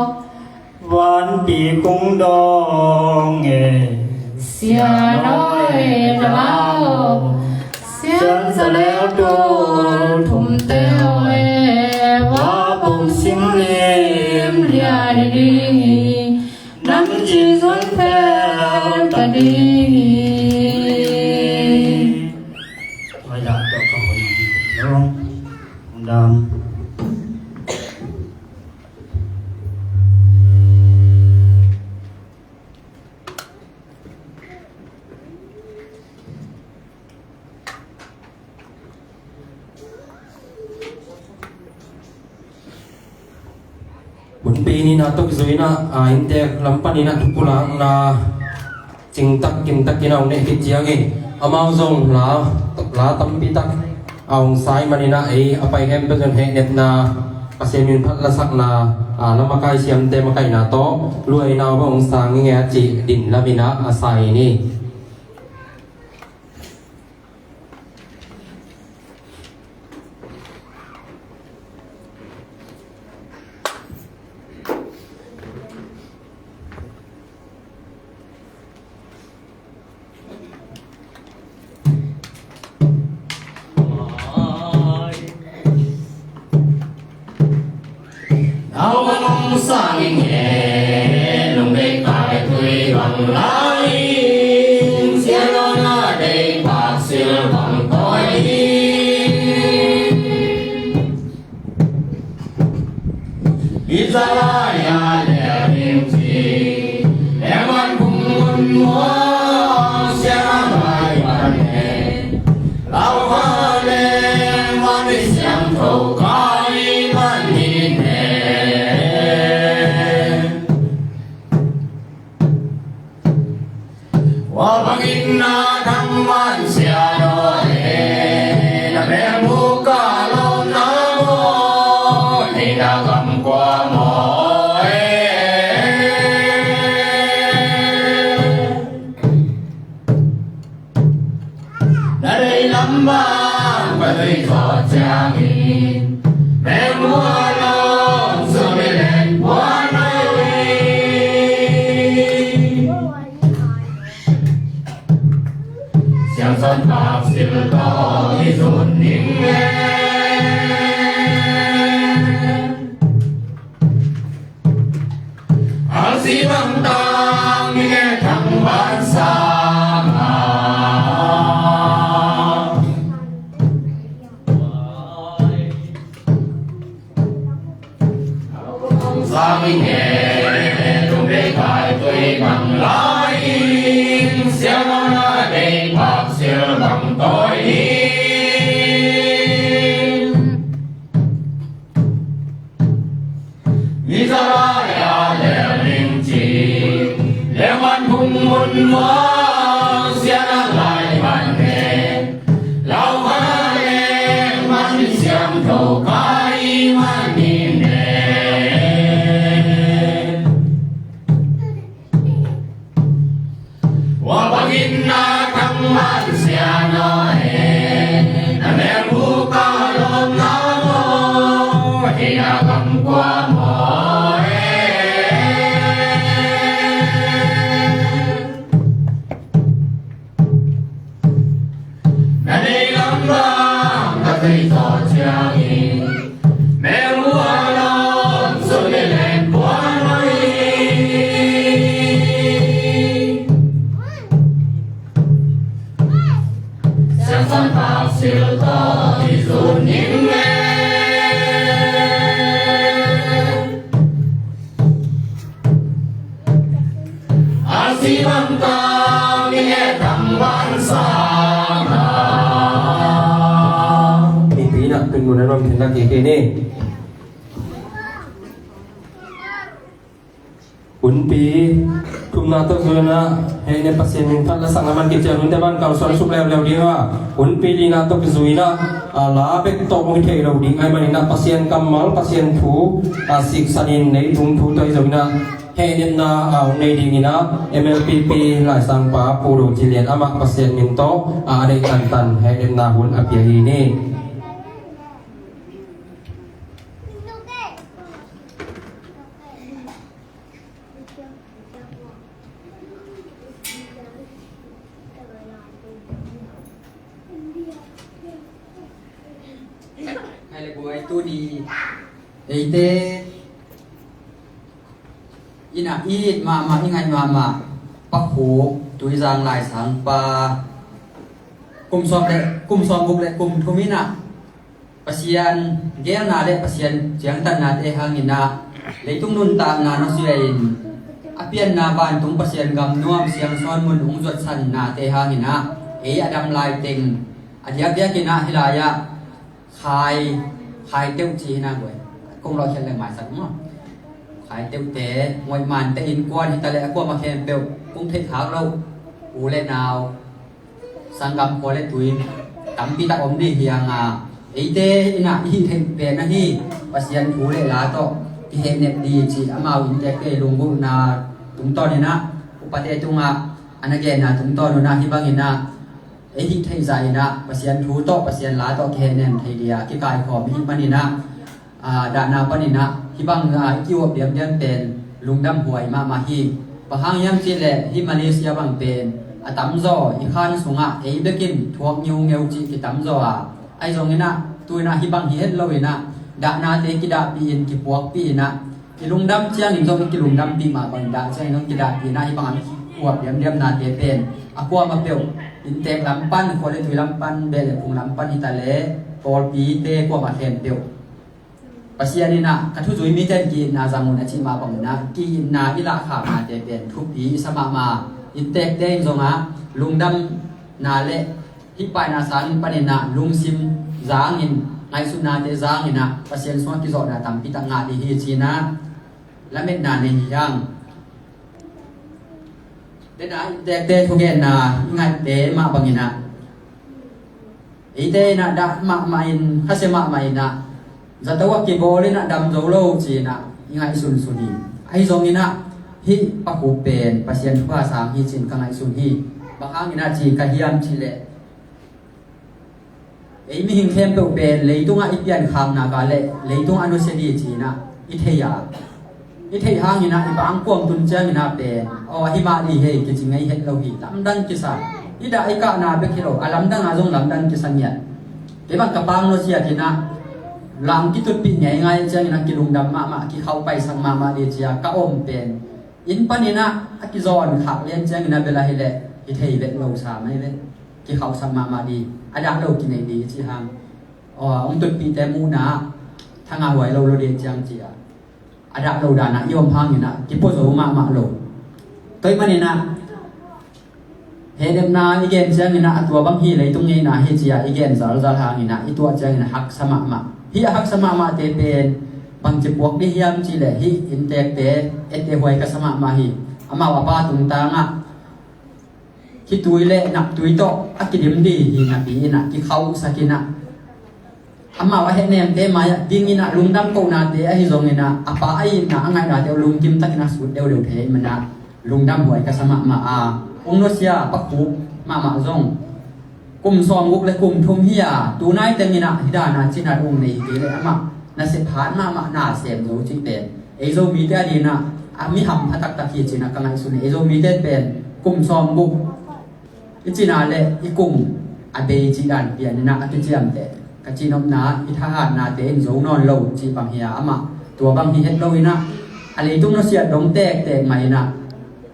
Vanpi kung dawng e. Sia nawi na lau. Sian sa leu tul thumte aw e. Wa pong sim lim lia ni ding hi. Nam ci zun phel ta ding hi. Wai dah tok ka hoi ding. Dam. Hunpi nina tok zuina a inntek lam panin a thupulakna cingtak kimtakin a hong neih khit ciangin amau zong la, la tampi tak a hong sai manin a ei a pai khempeuh zong hehnepna Pasian min phat lasakna a la makai siamte makaihna tawh luaina uh a hong sang i nge a cih din lamin a sai ni. Nau bang hong sang i nge, lungdei kai tui bang lai, sialona dei pak sil bang koi hi. Israel le lim ci, le man kung mun mo, sialona dei pak ne. Lau ha le man i siam tho kai man ni ne. Wa bangin na thang man sia lo e, na beng bu ka lo na mo, ni na gam kua mo e. Na dei lam bang ka dei tawh ciangin, meng hua long sumi len hua nai. Siangsan pak sil tawh i zun ning e. Alsi bang tang i nge thang ban sang a. Sang i nge tung bei kai tui bang lai. Siang na dei pak sil bang toi. Israel le ling ci, le man phung mun muang, sia na lai man ne, lau ha le man siam tho kai man ni ne. Wa bangin na thang man sia no e, na mel bu ka lom na mo, hi na gam kua mo e. Na nei lam bang ka tei tawh ciangin, mel bu a lom suli len bua no hi. Siangsan pak sil tawh i zun ning e. A si bang tang i e tang ban sang a. Mipi in a tun mun a nuam khin lak kik hi ni. Hunpi thum Na tawh zui in ah, hehnem Pasian min phat la sang a man kician hunte man kalsuan suk leuleu ding a, hunpi lina tawh kizui in ah, a la bek tawh hong thei lo ding ahih manin ah, Pasian kammal, Pasian thu a siksan in, leitung thu tawh hi zongin ah, hehnemna a hong nei dingin ah, M L P P laisangpa Pu Do Ci Lian amah Pasian min tawh a deih tantan hehnemna hun a pia hi ni. Hai le buai, tuni eite in ah i it mahmah, i ngaih mahmah Pa Khup Tuizang laisangpa kum sawm le, kum sawm guk le kum thum in ah Pasian geelna le Pasian ciangtannate hangin ah, leitung nuntakna nusia in, a pianna vantung Pasian gam nuam siangsawn mun hong zuatsannate hangin ah, ei a dam laiteng a diakdiakin ah hih lai-ah khai, khai teuh ci hi na guai. Kong lawhkhiat leng maisak maw? Khai teuhte, Ngawi Mante innkuan hi ta leh a kuamah khempeuh kong theih khak loh u le nau, sanggam khua le tui tampi tak om ding hi hang a, eite in ah i hih theih pen ahi Pasian thu le la tawh i hehnep ding cih amau inntekte lunggulhna tungtawn in ah, upate tungah a na genna tungtawn un ah, hih bangin ah ei hih theih zah in ah Pasian thu tawh, Pasian la tawh kihehnem thei ding a kikaikhawm i hih manin ah, aa, dahna panin ah hih bang, aa, i kiuap diamdiam pen lungdam huai mahmah hi. Bang hang hiam cih leh hih Malaysia bang pen a tamzaw i khan sungah ei bekin thuak ngeungeu cih kitamzaw a, ahi zongin ah tu in ah hih bang hi het lo in ah dahnate kidahpih in, kipuakpih in ah, i lungdam ciangin zong i kilungdampih mah bangin, dah ciangin zong kidahpih in ah hih bangah i kiuap diamdiamnate pen a kuamah peuh, inntek lam pan, khua le tui lam pan, beh le phung lam pan hi ta leh pawlpite kuamah khempeuh Pasian in ah ka thuzui mite in ki-itna zang un a cih mah bangin ah, ki-itna i lahkhahnate pen thupi i sa mahmah. Inntekte in zong ah lungdamna le hih paina sang panin ah lungsim zangin, ngaihsutnate zangin ah Pasian sungah kizawhna tampi tak ngah ding hi ci-in ah lametna nei hi hang. Dena inntekte thugenna i ngaihte mah bangin ah, eite in ah dah mahmah in, khasia mahmah in ah, zato a kibawl in ah dam zo lo ci-in ah i ngaihsunsun hi. Ahi zongin ah hih Pa Khup pen Pasian thupha sang hi ci-in ka ngaihsun hi. Bang hangin ah ci ka hiam cih leh, ei mihing khempeuh pen leitungah i piankhakna ka le leitungah a nusia ding ci-in ah i thei a, i theih hangin ah i bang kuam tun ciangin ah pen, aw, ahi mah ding hi kici ngei het lo hi, lamdang kisa. I dah i kahna bek hi lo, a lamdang ah zong lamdang kisa ngiat. Kei bang ka pang nusiat in ah lang kitutpih ngeingai ciangin ah kilungdam mahmah, kikhauh paisak mahmah ding ci-a ka om pen, inn panin ah a kizawn khak lian ciangin ah bel ahi leh hi thei vet lo sa mai ve. Kikhauhsak mahmah ding, a dah lo kinei ding i cih hang. Aw, hong tutpihte muhna ah thangah huai lo lo ding ciang ci-a, a dah lo dan ah i om hangin ah kipua zo mahmah lo. Tua ahih manin ah hehnepna i gen ciangin ah a tua bang hi, leitung ngeina hi ci-a i gen zalzal hangin ah i tuah ciangin ah haksa mahmah. Hih a haksa mahmahte pen bangci puak ding hiam cih leh hih inntekte ette huai ka sa mahmah hi. Amau a pa tungtang ah khitui le naptui tawh a kidim ding hi napi in ah kikhauhsak in ah, amau a hehnemte mai-ah dingin ah lungdam kohnate ahi zongin ah, a pa a itna a ngaihnate uh lungkim takin a sut deudeu thei ahih manin ah lungdam huai ka sa mahmah a, hong nusia Pa Khup mahmah zong kum sawmguk le kum thum hi a, tu nai tengin ah hih dan a cinat hong nei hi kei leh amah nasep hat mahmah, na sem zo cih pen ei Zomite a dingin ah a mi hampha taktak hi ci-in ah ka ngaihsun hi. Ei Zomite pen kum sawmguk i cina le i kum a bei cih dan pian in ah a kiciamteh, ka cihnopna i thahatnate in zo nawn lo cih bang hi a, amah tua bang hi het lo in ah, a leitung nusiat dong tektek mah in ah,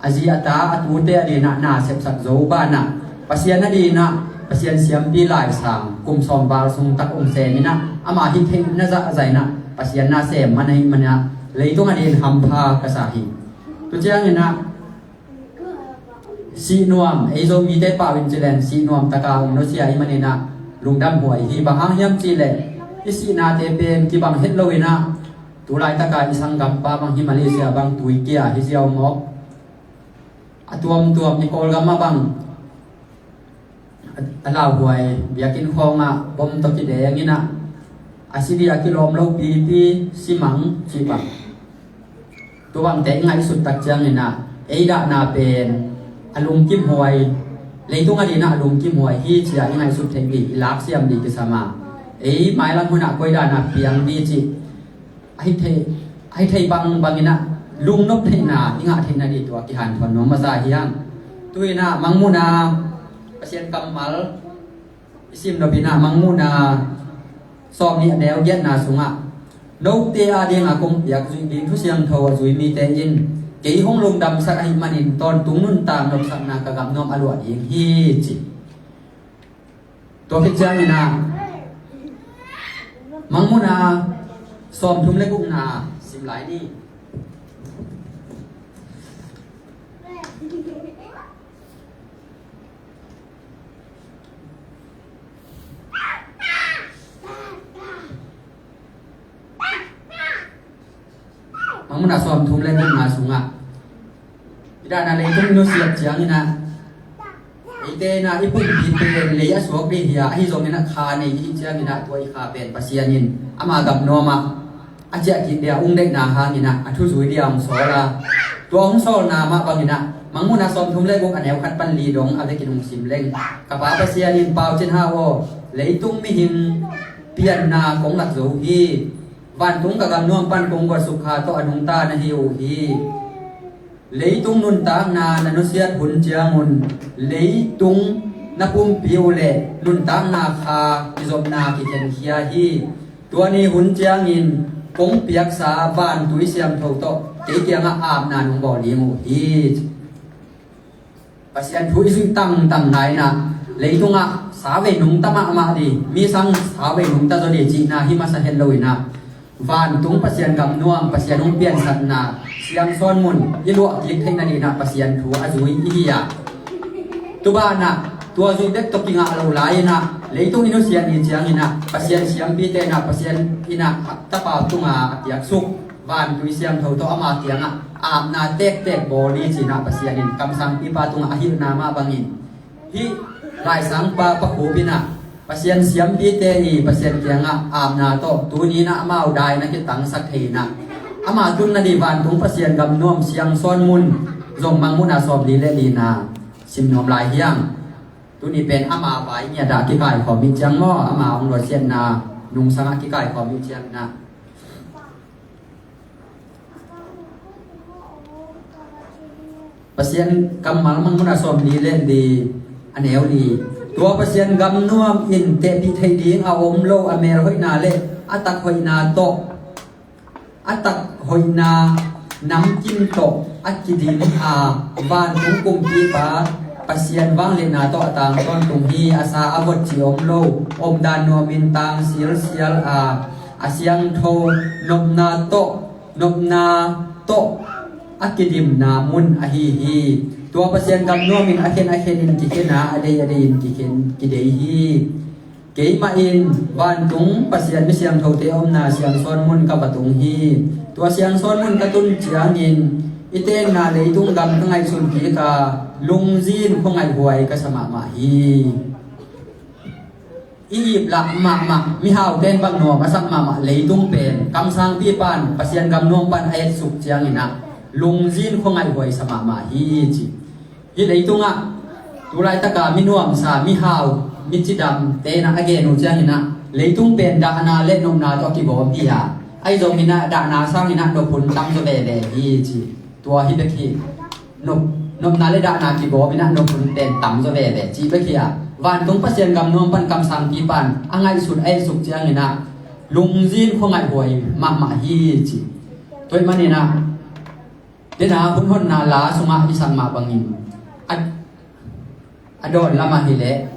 a zi a ta a tute a dingin ah na sepsak zo banah, Pasian a dingin ah Pasian siampi laisang kum sawm val sung tak hong sem in ah, ama hih theihna zahzah in ah Pasian na sem man ahih manin ah leitung a dingin hampha ka sa hi. Tu ciangin ah sih nuam, ei Zomite pau in ci leng sih nuam taka hong nusia ahih manin ah lungdam huai hi. Bang hang hiam cih leh i sihnate pen kibang het lo in ah, tu laitaka i sanggampa bang hi Malaysia bang tuikia hi ziau mawk. a tuamtuam i Kawlgam ah bang a, a lauhuai biakinn khawngah bom tawh kideng in ah, a si ding a kilawm lo pipi simang cih bang. Tua bangte i ngaihsut tak ciangin ah ei dahna pen a lungkimhuai, leitung a ding ah a lungkimhuai hi ci-a i ngaihsut theih ding, i laksiam ding kisam a, ei mailam hunah koi dahna piang ding cih a hi thei, a hi thei bangbang in ah lungnop theihna i ngah theihna ding tua kihanthawn nuam masa hi hang. Tu-in ah Mangmuhna Pasian kammal i sim nop in ah, Mangmuhna sawmnih a neu giatna sungah, note adingin kong piak zuih ding thu siangtho a zui mite in kei hong lungdamsak ahih manin tawntung nuntak nopsakna ka gamnuam a luah ding hi, ci. Tua khit ciangin ah Mangmuhna sawmthum le gukna sim lai ni. Mangmuhna sawmthum le gukna sungah, i dahna leitung i nusiat ciangin ah, eite in ah i pumpi pen lei a suak ding hi a, ahi zongin ah kha nei i hih ciangin ah tua i kha pen Pasian in ama gamnuam ah a ciah kik ding a hong deihna hangin ah a thuzui ding a hong sawl a, tua hong sawlna mah bangin ah Mangmuhna sawmthum le guk a neu khat pan li dong a vekin hong sim leng, ka Pa Pasian in, Pau Cin Hau aw, leitung mihing pianna kong lak zo hi. Vantung ka gamnuam pan kong gualsuk kha tawh a nungta na hi uh hi. Leitung nuntakna na nusiat hun ciangun leitung na pumpi uh leh nuntakna kha kizopna kikhenkhia hi. Tua ni hun ciangin kong piaksa vantui siangtho tawh kei kiangah apna nong bawl ding uh hi. Pasian thu i zuih tangtang nai-in ah leitungah sa vei nungta mahmah ding, mi sang sa vei nungta zaw ding cihna hi masa het lo-in ah, vantung Pasian gamnuam, Pasian hong piansakna siangsawn mun i luah kik theihna dingin ah Pasian thu a zui i hi a, tu banah tua zui bek tawh kingah lo lai-in ah leitung i nusiat ni ciangin ah Pasian siampite in ah Pasian in ah a tapa tunga a piaksuk vantui siangtho tawh ama kiangah apna tektek bawl ni ci-in ah Pasian in kamsangpipa tungah a hilhna mah bangin, hih laisangpa Pa Khup in ah Pasian siampite i Pasian kiangah apna tawh tuni-in ah amau dai na kitangsak thei-in ah, ama tunna ding vantung Pasian gamnuam siangsawn mun zong Mangmuhna sawmli le lina sim nuam lai hi hang. Tuni pen ama vai ngiat ah kikaikhawm hi ciang maw, ama hong luatsiatna nungsangah kikaikhawm hi ciang in ah, Pasian kammal Mangmuhna sawmli le li a neu li. Tua Pasian gamnuam in tehpih theih ding a om lo a melhoihna le a takhoihna tawh, a takhoihna namkim tawh a kidim a, vantung kumpipa Pasian vangliatna tawh a tang tawntung hi. A sa a vot cih om lo, omdan nuamin tang silsial a, a siangtho, nopna tawh nopna tawh a kidimna mun ahi hi. Tua Pasian gamnuam in a khen a khen in kikhen a, a dei a dei in kikhen, kidei hi. Keimah in vantung Pasian mi siangthote omna siangsawn mun ka va tung hi. Tua siangsawn mun ka tun ciangin i tenna leitung gam ka ngaihsun kik a, lungzin khuangaihhuai ka sa mahmah hi. I iplah mahmah, mihaute in bang nuam a sak mahmah leitung pen kamsangpipa in Pasian gamnuam pan a etsuk ciangin ah lungzin khuangaihhuai sa mahmah hi, ci. Hih leitungah tulaitaka mi nuamsa, mihau, mi cidamte in ah a gen uh ciangin ah leitung pen dahna le nopna tawh a kibawm hi a, ahi zongin ah dahna sangin ah nop hun tam zaw veve hi, ci. Tua hi bek hi. Nop, nopna le dahna kibawm in ah nop hun pen tam zaw veve cih bek hi a, vantung Pasian gamnuam pan kamsangpipa in a ngaihsut a etsuk ciangin ah lungzin khuangaihhuai mahmah hi, ci. Tua ahih manin ah, dena hun honna la sungah i sak mah bangin, a, a dawn lamah hileh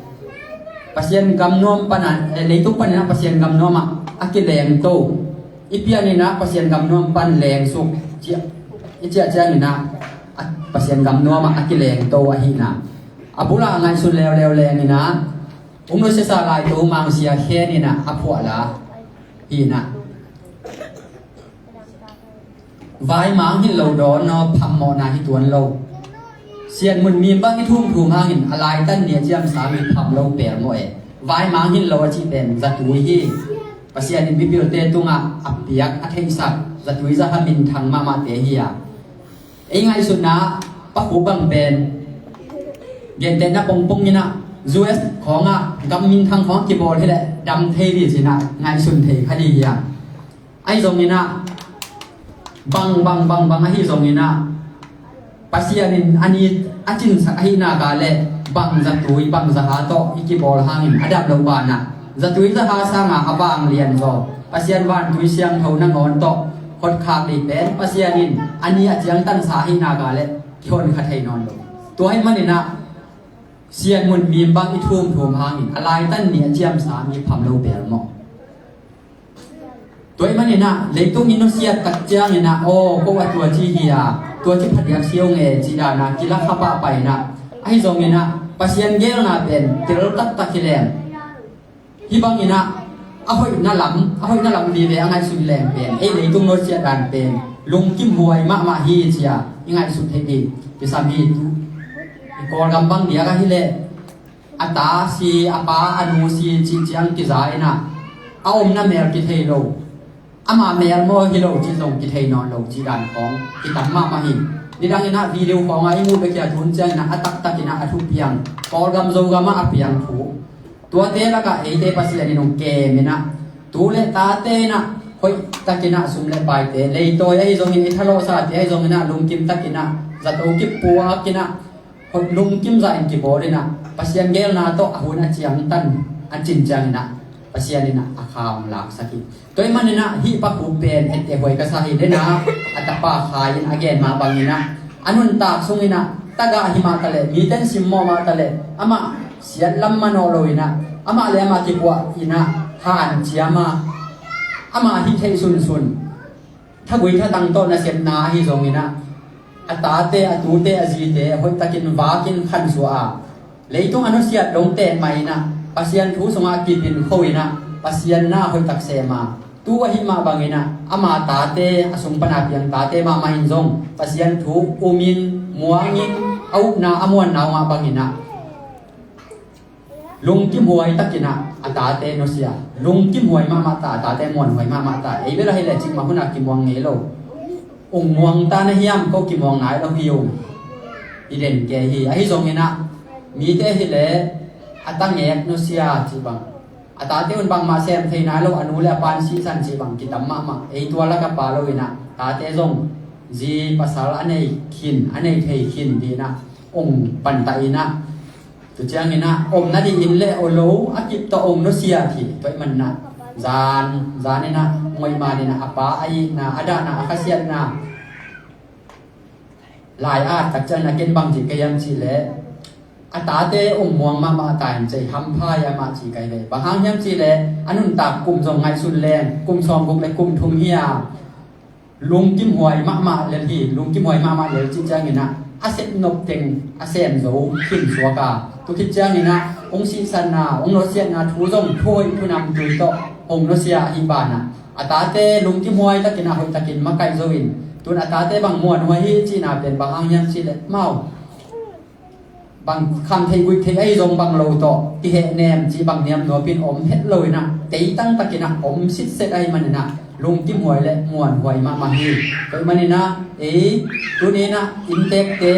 Pasian gamnuam pan a, eh, leitung panin ah Pasian gamnuam ah a kilengto, i pianin ah Pasian gamnuam pan lengsuk ciah, i ciah ciangin ah, a, Pasian gamnuam ah a kilengto ahihna, a bul ah ngaihsun leuleu lengin ah, um lo sesa lai to mangsia khenin ah a phuah la hi-in ah, vaimang hi lo dawn aw, phamawhna hi tuan lo. Sian mun mim bang i thum thum hangin a laitan ni a ciamsa mi pham lo pel maw e. Vai mang hin lo a cih pen zatui hi. Pasian in mipilte tungah a piak a theihsak zatui zaha minthang mahmahte hi a, ei ngaihsutna pakhu bang pen gentehna pongpong inah U S khawngah gam minthang khawng kibawl hileh dam thei dih cinah ngaihsun thei kha dih hi a. Ahi zonginah bang bang bang bang ahi zonginah Pasian in a ni a cinsak ahi naka le bang zatui bang zaha tawh i kibawl hangin a dam lo banah zatui zaha sanga a vanglian zaw Pasian vantui siangtho nangawn tawh khotkhak dih pen Pasian in a ni a ciangtansa ahi naka le kihon kha thei nawn lo. Tua ahi maninah sian mun mim bang i thum thum hangin a laitan ni a ciamsa mi pham lo pel maw? Tua ih maninah leitung i nusiat tak cianginah aw ko a tua ci hi a, tua ci phadiak siau nge ci dana kila khapah painah ahi zonginah Pasian gelna pen tel taktak hi leng. Hih banginah a hoihna lam a hoihna lam vive a ngaihsun leng pen ei leitung nusiat dan pen lungkim huai mahmah hi cia i ngaihsun theih dih kisam hi. Tu i Kawlgam bang diak ahileh a ta si, a pa, a nu si cih ciang kiza inah a omna mel kithei lo. Ama mel maw hi lo cih zong kithei nawn lo cih dan khawng kitam mahmah hi. Nidang inah video khawngah i muh bekia tun cianginah a taktak inah a thupiang Kawlgam Zogamah a piang thu. Tuate lakah eite Pasian in hong kem inah tu le tate inah hoih takinah sum le paite leitawi ahi zongin i thalawhsate ahi zonginah lungkim takinah zato kipuak inah hoih lungkim zahin kibawl inah Pasian gelna tawh a hun a ciangtan a cin cianginah Pasian inah a kha hong laksak hi. Tua ih maninah hih pakhu pen etteh huai ka sa hi denah a tapa khai in a gen mah banginah a nuntak sunginah tagah hi mah taleh miten simmawh mah taleh amah siat lam manawh lo inah amah le amah kipuah inah hanciam a amah hih theih sunsun. Thagui thatang tawh nasepna ahi zonginah a tate, a tute, a zite hoihtakin vakin khansuah a leitung a nusiat dongte mah inah Pasian thu sungah kipin kho inah Pasian na hoihtak sem a tu ahi mah banginah ama tate a sung pana piang tate mahmah in zong Pasian thu umin muangin a upna a muanna uh mah banginah lungkim huai takinah a tate nusia, lungkim huai mahmah ta, a tate muan huai mahmah ta. Ei bel ahileh cikmah hunah kimuang ngei lo. Ung muang ta na hiam ko kimuang nai lo hi ung. I den ke hi ahi zonginah mite hileh a tangek nusia cih bang a tate un bangmah sem thei nai lo, a nu le a pan sihsan cih bang kitam mahmah. Ei tua lak a pa lo inah tate zong zi pasal a nei khin a nei thei khin dinah ung pantah inah tu cianginah omna dih in le o lo a kip tawh om nusia hi. Tua ih maninah zan zan inah ngoih man inah a pa a itna a dahna a khasiatna lai at tak cianginah ken bang cih ka hiam cihleh a tate om muang mahmah ta in cei hampha hi amah cih ka hi ve. Bang hang hiam cihleh a nuntak kum zong ngaihsun leng kum sawmguk le kum thum hi a lungkim huai mahmah lel hi. Lungkim huai mahmah lel cih cianginah a sep nop teng a sem zo khin suak a tu khit cianginah hong sihsanna hong nusiatna thu zong thuhoih thunam tui tawh hong nusia ahi banah a tate lungkim huai takinah hoih takin makaih zo in tun a tate bang muan huai hi cihna pen bang hang hiam cihleh mau bang kham theih guih theih ahi zong bang lo tawh kihehnem cih bang niam nuapin om het lo inah teitang takinah om sitset ahi maninah lungkim huai le muan huai mahmah hi. Tua ih maninah ei tuninah inntekte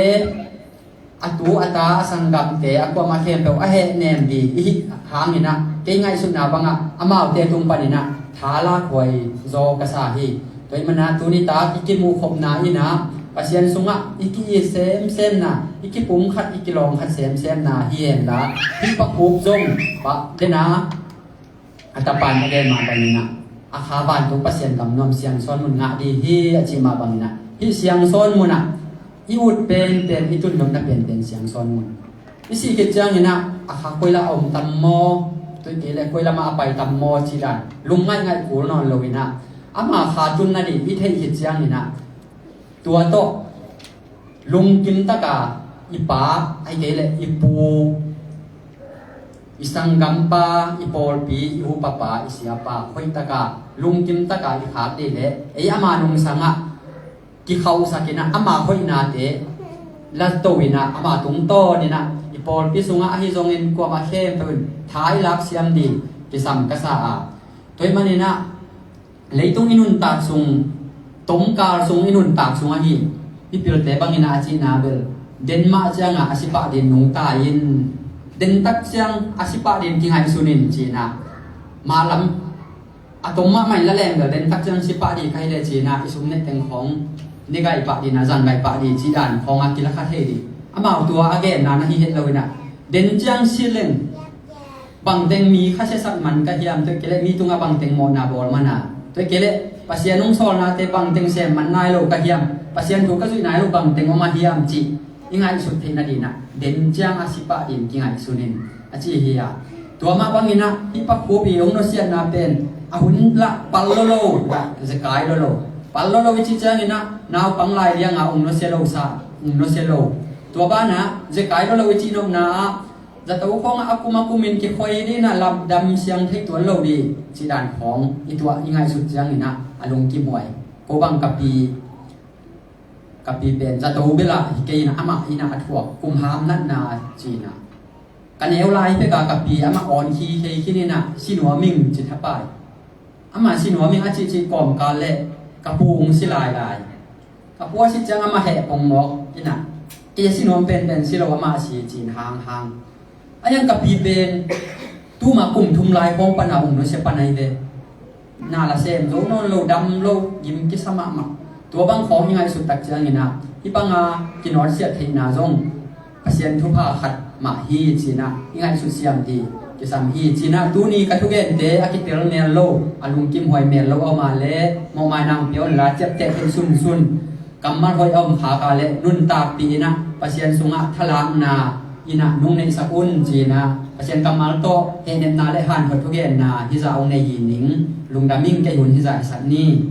a tu a ta a sanggamte a kuamah khempeuh a hehnem dih i hih hanginah kei ngaihsutna bangah amaute tung paninah tha lak huai zaw ka sa hi. Tua ih mana tuni tak i kimuhkhopna inah Pasian sungah i ki-it semsemna i kipumkhat i kilawngkhat semsemna hi henla hih pakhup zong pah dena a tapan a gen mah banginah a kha vantung Pasian gam nuam siangsawn mun ngah dih hi a cih mah banginah hih siangsawn munah i ut penpen i tunnopna penpen siangsawn mun. I sih khit cianginah a kha koi lah a om tam maw, tuih kei le koi lamah a pai tam maw cih dan lungngaih ngaih kul nawn loinah ama kha tunna dih i theih khit cianginah tua tawh lungkim taka i pa ahi kei le i pu, i sanggampa, i pawlpi, i upapa, i siapa hoih taka lungkim taka i khak dih le ei ama nungsangah kikhauhsak inah ama hoihnate lato in ah, ama tungtawn in ah, i pawlpi sungah ahi zongin kuamah khempeuh in tha i lak siam ding kisam ka sa a, tua ahih manin ah leitung i nuntak sung, tomkal sung i nuntak sung ahi mipilte bangin ah a cihna bel, den mah ciangah a si pah ding nungta in, den tak ciang a si pah ding kingaihsun in ci-in ah, mah lam a tom mahmah in la leng bel, den tak ciang si pah ding ka hi leh ci-in ah, i sum neih teng khawng ne gai pah ding, a zang gai pah ding cih dan khawng a kilakha thei ding. Amau tua a genna na hi het lo in ah, den ciang si leng bangteng mi kha siasak man ka hiam, tua hi kei leh mi tungah bangteng mawhna bawl man a, tua hi kei leh Pasian hong sawlnate bangteng sem man nai lo ka hiam, Pasian thu ka zuih nai lo bangteng om a hiam cih i ngaihsut theih nading ah, den ciang a si pah ding kingaihsun in, a ci hi a. Tua mah bangin ah hih Pa Khup i hong nusiatna pen a hun lah pal lolo, lah zekai lolo. Pal lolo i cih ciangin ah naupang lai liang a hong nusia lo sa, hong nusia lo. Tua banah zekai lolo i cih nopna ah zato khawngah a kum a kumin kikhoi ding in ah, lamdam siang thei tuan lo ding cih dan khawng i tuah i ngaihsut ciangin ah a lungkimhuai. Ko bang ka pi, ka pi pen zato bel ah hi kei in ah, amah in ah a thuak, kum ham natna ci-in ah, ka neu lai pek a ka pi amah awn khi thei khin in ah, si nuam ing ci thapai. Amah si nuam ing a cihcih kawmkal leh ka pu hong si lailai. Ka pu a si ciang amah heh pong mawk in ah, kei a si nuam penpen si lo, amah a si ci-in hanghang. A hiang ka pi pen tuma kum thum lai khawng pan a hong nusia pan ahi ve. Na la sem zo nawn lo, dam lo, gim kisa mahmah. Tua bang khawng i ngaihsut tak ciangin ah, hih banga kinawlsiat theihna zong Pasian thupha khat mah hi ci-in ah i ngaihsut siam ding kisam hi ci-in ah, tuni ka thugente a kitel mel lo, a lungkimhuai mel lo a om a leh, mawhmaina hong pia un la, ciapteh theih sunsun, kammal hoih a om khak a leh nuntakpih in ah Pasian sungah thalakna in ah nung neihsak un ci-in ah, Pasian kammal tawh hehnepna leh hankhot thugenna hizah hong nei hi ning. Lungdam ing, kei hun hizah hisak ni.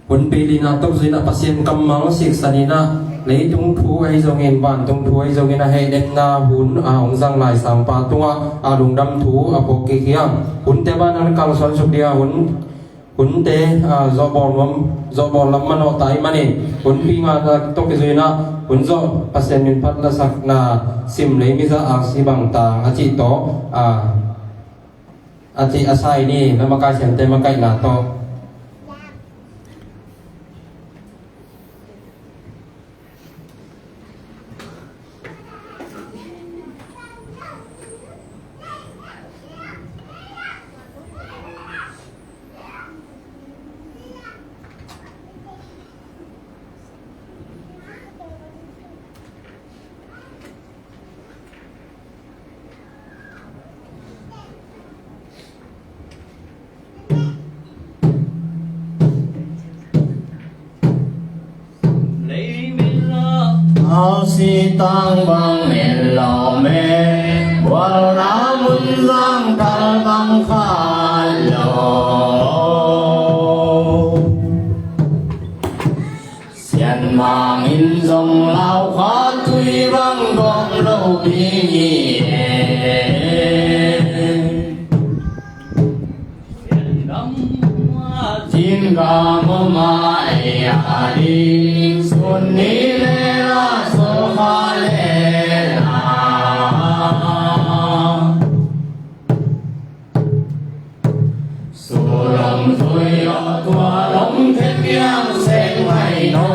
Hunpi lina tuk zui-in ah Pasian kammal siksan in ah, leitung thu ahi zongin, vantung thu ahi zongin a hehnepna hun a hong zang lai sangpa tungah a lungdam thu a phawk kik hiam? Hunte ban an kalsuan suk ding a, hun, hunte, a, zawhbawl nuam, zawhbawl lam manawh ta ahih manin, hunpi ngana tuk kizui-in ah, hun zawh Pasian min phat lasakna sim lei mizah aksi bangtang a cih tawh, a, a cih a sai ni, na makaih siamte makaihna tawh. Aksi tang bang en lo me, bualna mun zang tal bang khat lo. Sian mangin zong lau kha tui bang gawm lo ding hi e. Sian gam a zingga mawma ei a ding sun ni le la sol kha le la. Sulom zui lo tua long khe piang seng mai no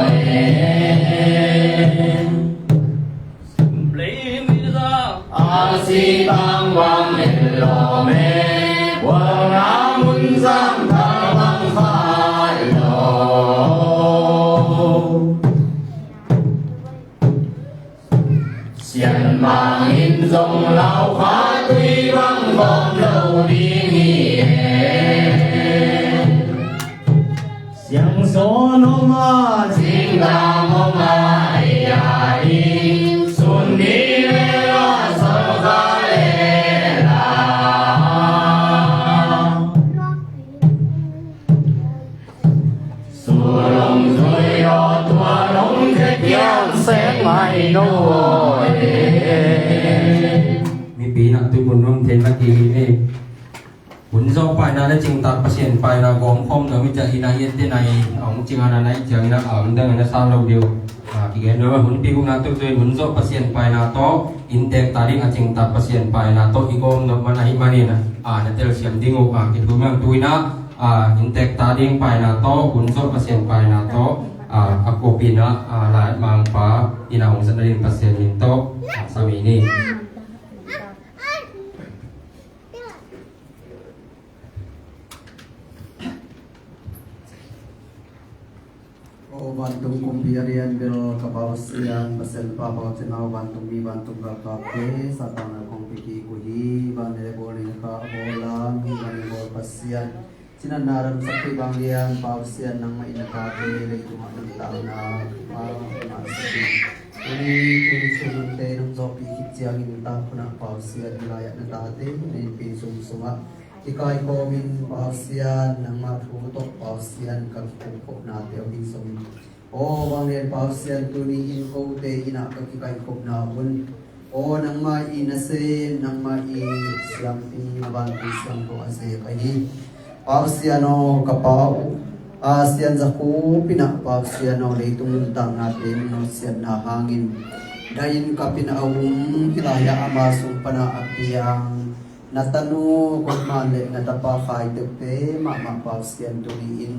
e. Aksi tang bang en lo me, bualna mun zang tal bang khat lo. Sian mangin zong lau kha tui bang gawm lo ding hi e. Siang sawn om a, zingga om a, ei a ding sun ni le la sol kha le la. Sulom zui lo tua long khe piang seng mai no e. Mipi na tui mun nuam thei na ki hi ne. Hun Na na cingtak Pasian paina gawm khawm nuam i ciah ina i ette na i a hong cing a na na i ciang ina a om dang ina sa lo deuh. A, kigen nuam a hun pi gukna tuk tuin hun zawh Pasian paina tawh inntek ta ding a cingtak Pasian paina tawh i gawm nuam man ahih manin a, na telsiam ding uh a, kithu man tu ina, a, inntek ta ding paina tawh hun zawh Pasian paina tawh, a, a kuapin a, a, Lai Mangpa ina hong zatna ding Pasian min tawh, a, sami ni. O vantung kumpi a lian bel ka Pasian, Pasian Pa, Pasian Nau, vantung mi, vantung galkapte, Satan na kong piki kuhi, van le bawl in ka bawl lam, van le bawl Pasian. Sinan na ram sakhi bang lian, Pasian nangmah in a tate, leitungah nang tangna, pa, ma sakhi. Uni, uni sunte nang zawpi khit ciangin ta khunah Pasian, lai-ah na tate, na innpi sung sungah. Kikaikhawmin Pasian, nangmah thu tawh Pasian ka kikaikhawmnate aw hi zongin. Aw vanglian Pasian tuni-in kote innah ka kikaikhawmna hun. Aw nangmah i nasem, nangmah i siampi, a vanpi siamtho a zek ahi. Pasian aw ka Pa uh, a sianza khup innah Pasian aw leitung nuntaknate nunawsiatna hangin. Dahin kapin a um, hilai-ah ama sung pana a piang. Na tanu Kotman le na tapa Khai Tepte mahmah Pasian tuni-in.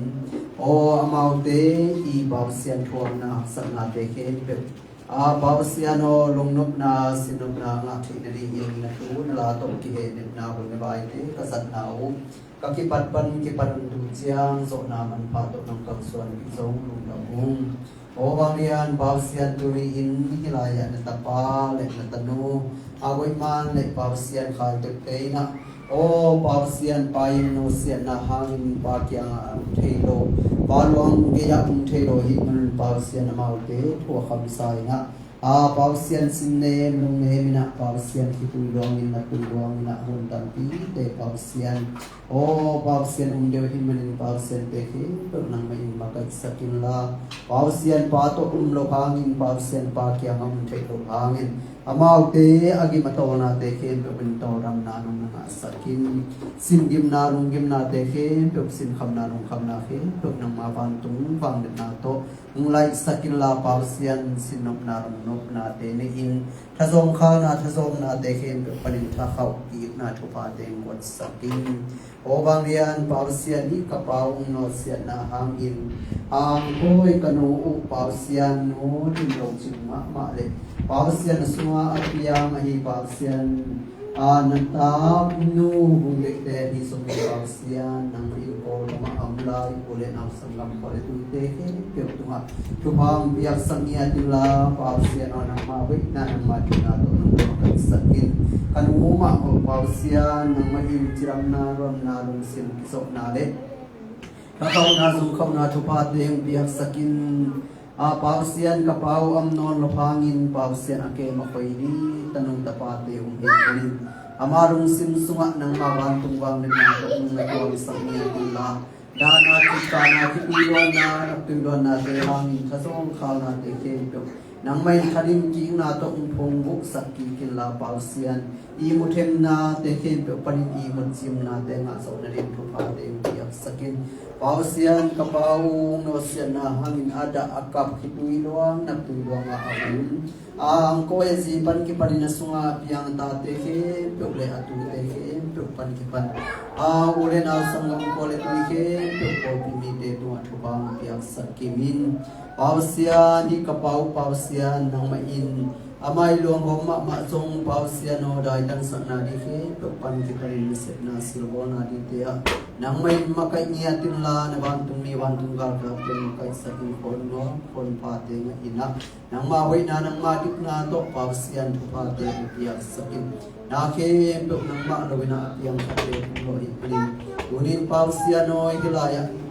Aw amaute i Pasian thuamna haksatnate khempeuh. A Pasian aw lungnopna, sinnopna ngah theih nadingin na thu na la tawh kihehnepna hun na vaite ka zatna uh. Ka kipat pan kipan un tu ciang zawhna manpha tawh nong kalsuan pi zong lungdam ung. Aw vanglian Pasian tuni-in hilai-ah na tapa le na tanu a Kotman le Pasian Khai Tepte innah. Aw Pasian pa in nosiatna hangin pa kiangah a um thei lo. Pa luang gei-ah um thei lo hi manun Pasian amaute thu a khamsa innah. A Pasian sinnem lungnem innah Pasian khitui luangin a tui luangin a hun tampite Pasian. Aw Pasian um deuh hi manin Pasian te khempeuh nangmah in makaihsak inla. Pasian pa tawh um lo hangin Pasian pa kiangah um theih lo hangin. Amaute a gim a tawlnate khempeuh in tawldamna nong na ngahsak in. Singimna lunggimnate khempeuh sinkhamna lungkhamna khempeuh nangma vantung vangliatna tawh. Hong laihsak inla Pasian sinnopna lungnopnate nei-in thazawngkhalna thazawmnate khempeuh panin thakhauh kikna thuphate hong guatsak in. Aw vanglian Pasian i ka Pa uh nosiatna hangin a angkawi ka nu uh Pasian nu dim lo cing mahmah le Pasian a sunga a piang ahi Pasian a na tap nu hong deihte hi zong hi Pasian nangmah in Kawlgam ah a om lai u le nau sanggam khua le tuite khempeuh tungah thupha hong piaksak ngiat inla Pasian aw nangmah veina nangmah dikna tawh nangmah kaihsak in ka nu mah aw Pasian nangmah in cidamna ruamna lungsim kizopna le thakhauhna zungkhauhna thuphate hong piaksak in. A Pasian ka Pa uh a om nawn lo hangin Pasian a kem a khoi ding tanu tapate hong hi in ama lungsim sungah nangma vantung vangliatna tawh nong na tuangsak ngiat inla dahna citkahna khitui luanna naptui luannate hangin thazawngkhalnate khempeuh nangmah in thadim kikna tawh hong phongbuksak kik inla Pasian ihmut hemnate khempeuh panin ihmut cimnate ngah zawh nading thuphate hong piaksak in. Pasian ka Pa uh nosiatna hangin a dah a kap khitui luang naptui luangah a um a angkawi a zi pan kipanin a sunga a piang tate khempeuh le a tute khempeuh pan kipan a u le nau sanggam khua le tui khempeuh pawlpi mite tungah thupha hong piaksak kim in. Pasian i ka Pa uh Pasian nangmah in amah i luanghawm mahmah zong Pasian aw daitangsakna ding khempeuh pan kipanin nasepna silbawlna dingte ah nangmah in makaih ngiat inla na vantung mi vantung galkapte makaihsak in khawnnuam khawnphate ngah inah nangmah hoihna nangmah dikna tawh Pasian thuphate hong piaksak in. Na khempeuh nangmah lo inah a piang khatte tung lo hi panin tunin Pasian aw hi lai-ah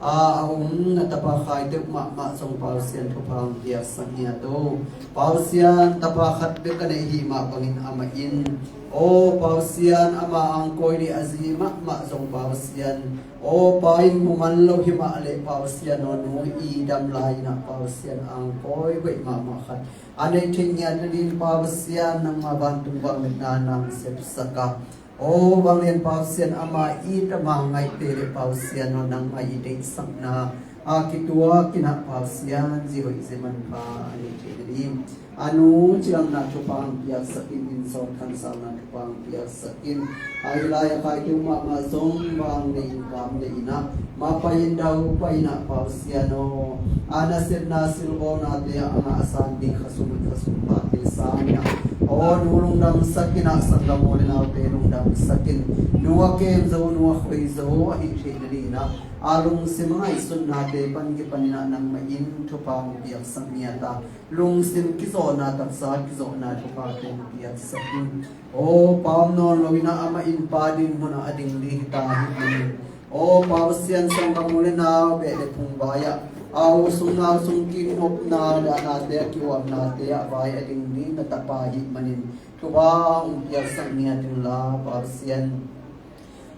a a um na tapa Khai Tep mahmah zong Pasian thupha hong piaksak ngiat o. Pasian tapa khat bek a neih hi mah bangin amah in aw Pasian ama angkawi dih a zi mahmah zong Pasian aw pa in mu man lo hi mah leh Pasian aw nu i dam lai inah Pasian angkawi hoih mahmah khat a neih theih ngiat nading Pasian nangma vantung vangliatna nang sepsak a Aw vanglian Pasian, amah i tama ngaihte le Pasian aw, nangmah i deihsakna a kituak in ah Pasian, zi hoih zi manpha a neih theih nading a nu cidamna thupha hong piaksak in, inn sawt khansalna thupha hong piaksak in. A hi lai a khaite uh mahmah zong vang nei in, kam nei in ah, mah pai in dau pai in ah Pasian aw, a nasepna silbawlnate ah a ngahsan ding khasum khasum pate sang in ah, aw nu lungdamsak in ah, sanggam u le naute lungdamsak in, nu a kem zo, nu a khoi zo ahih theih nading in ah, a lungsim a ngaihsutnate pan kipan in ah nangmah in thupha hong piaksak ngiat a, lungsim kizawhna, taksa kizawhna thuphate hong piaksak in. Aw pa om nawn lo in ah, amah in pa ding mun ah a ding ding hi ta ahih manin, aw Pasian, sanggam u le nau beh le phung vai ah, a u sung nau sung kinopna, dahnate a kiuamnate ah vai a ding ding na tapa ahih manin, thupha hong piaksak ngiat inla Pasian.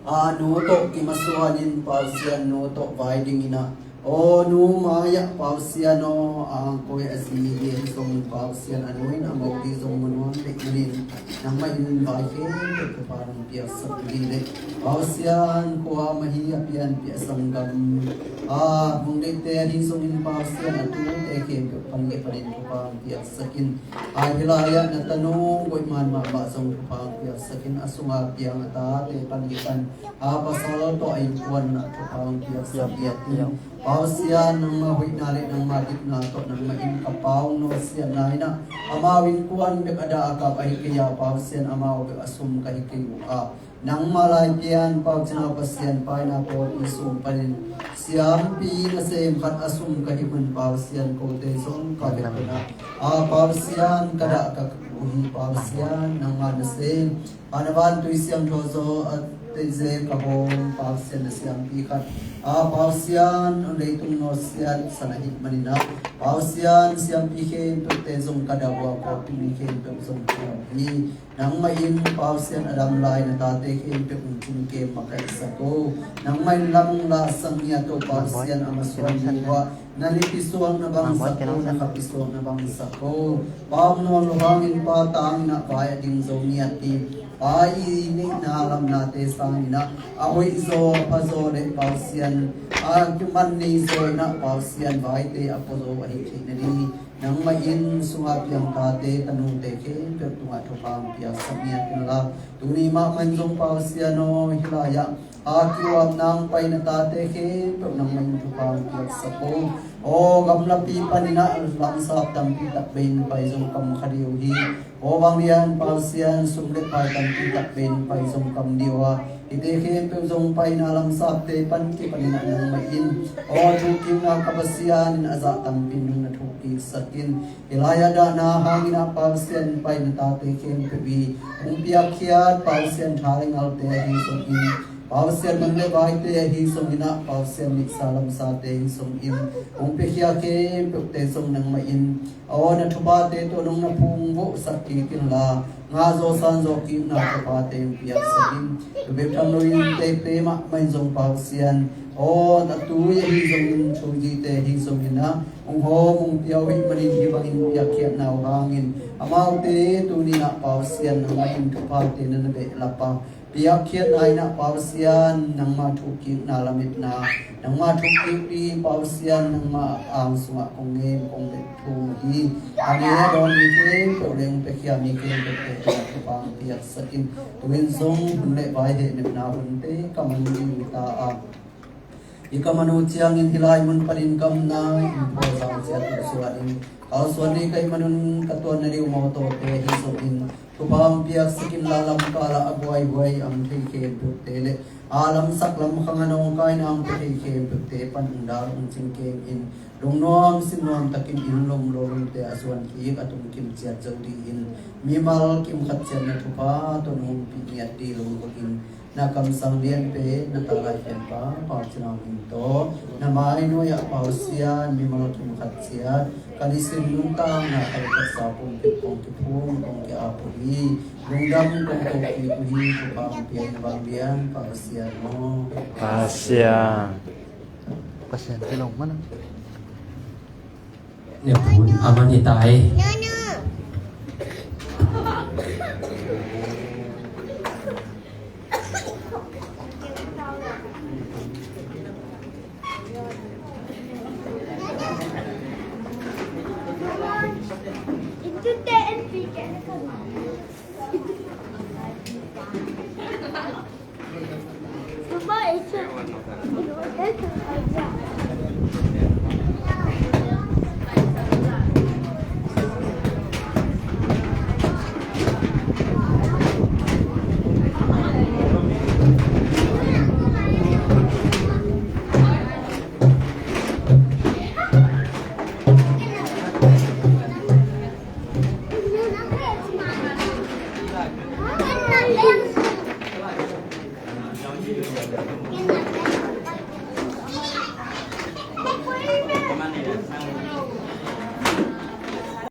A nu tawh kimasuan in Pasian, nu tawh vai ding in ah, aw nu mai ah Pasian aw, a angkoi a zi hi zong Pasian, a nu in a mawk hi zong mu nuam dek manin, nangmah in vai khempeuh thupha nong piaksak ding le Pasian, khua mah hi a pianpih a sanggam a hong deihte ahi zongin Pasian, a tute khempeuh pan le panin thupha hong piaksak in. A hi lai ah na tanu Goih Man mahmah zong thupha hong piaksak in, a sunga piang a tate pan le pan, a pasal tawh a innkuan ah thupha hong piaksak ngiat in. Pasian, nangmah hoihna le nangmah dikna tawh nangmah in ka pa hong nusiatna in ah, amau innkuan bek a dah a kap ahi kei a Pasian, amau bek a sum ka hi kei uh a, nangmah lai pian Pau Cin Nau Pasian, paina pawlpi sung panin siampi nasem khat a sum ka hih man Pasian, kote zong ka bek uh a, Pasian, ka dah ka kap uh hi Pasian, nangmah nasem a na vantui siangtho zaw a teize ka hawm Pasian, na siampi khat a Pasian, leitung nusiat san ahih manin ah Pasian, siampi khempeuhte zong ka dah uh a, kawlpi mi khempeuh zong ka dah uh hi. Nangmah in Pasian, a dam lai na tate khempeuh hong cingkem makaihsak o. Nangmah in lam hong lahsak ngiat o Pasian, a masuan ding uh ah na lipi suakna bangsak o, na khapi suakna bangsak o. Pa om nawn lo hangin pa tang in ah vai a ding zo ngiat hi. Pa i neihna lamnate sang in ah, a hoih zaw a pha zaw le Pasian, a kiman nei zaw in ah Pasian, vaite a pua zaw ahih theih nading nangmah in sunga piang tate, tanute khempeuh tungah thupha hong piaksak ngiat inla, tuni mahmah in zong Pasian aw, hi lai ah a kiuap nang pai na tate khempeuh nangmah in thupha hong piaksak o. Aw gamlapi panin ah lamsap tampi tak bei in pai zong kam kha ding uh hi. Aw vanglian Pasian, sum le pai tampi tak bei in pai zong kam ding uh a, hihte khempeuh zong paina lamsapte pan kipanin ah nangmah in, aw thukkikna ka Pasian in a zah tampi in nong na thukkiksak in. Hi lai ah dahna hangin ah Pasian, pai na tate khempeuh i hong piakkhiat Pasian, tha le ngalte ahi zongin, Pasian, man le vaite ahi zongin ah Pasian, neihsa lamsate ahi zongin, hong piakhia khempeuhte zong nangmah in, aw na thuphate tawh nong na phungvuhsak kik inla, ngah zaw san zaw kikna thuphate hong piaksak in. Tua bek tham loin tekte mahmah in zong Pasian, aw a tui ahi zongin, thuzite ahi zongin ah hong hawm hong pia uh ahih manin, hih bangin piakkhiatna uh hangin amaute tuni in ah Pasian, nangmah in thuphate na na behlap a, piakkhiatna in ah Pasian, nangmah thukkikna lametna, nangmah thukkik ding Pasian, nangmah ang sungah kong ngen kong bek thu hi. A ne a dawn mi khempeuh le hong piakhia mi khempeuhte tungah thupha hong piaksak in. Tu-in zong hun le vai hehnepna hunte ka man ding hi ta a, i ka man uh ciangin hih lai mun panin gamna in phual zang ciat uh suan in, kalsuan ding ka hih manun ka tuan na ding uh mawtawte ahi zongin, thupha hong piaksak inla, lamkal ah a guaihuai a om thei khempeuhte le a lamsak lamkhang a nawngkaina hong pia thei khempeuhte pan hong dal hong cingkem in, lungnuam sinnuam takin inn lom lo lomte a zuan kik a tungkim ciat zo dingin, mimal kim khat ciat na thupha tawh nong ompih ngiat ding lungdam in, na kamsang lianpen na ta laipianpa Pau Cin Nau min tawh na mai nuai-ah Pasian, mimal kim khat ciat ka nisim nuntakna ka lukhat sa pum kip kong kiphum kong ki-ap uh hi. Lungdam kong ko kik uh hi. Thupha hong pia in, vanglian Pasian aw. Pasian. Pasian kilawm mana. Ne pun aman hi ta e.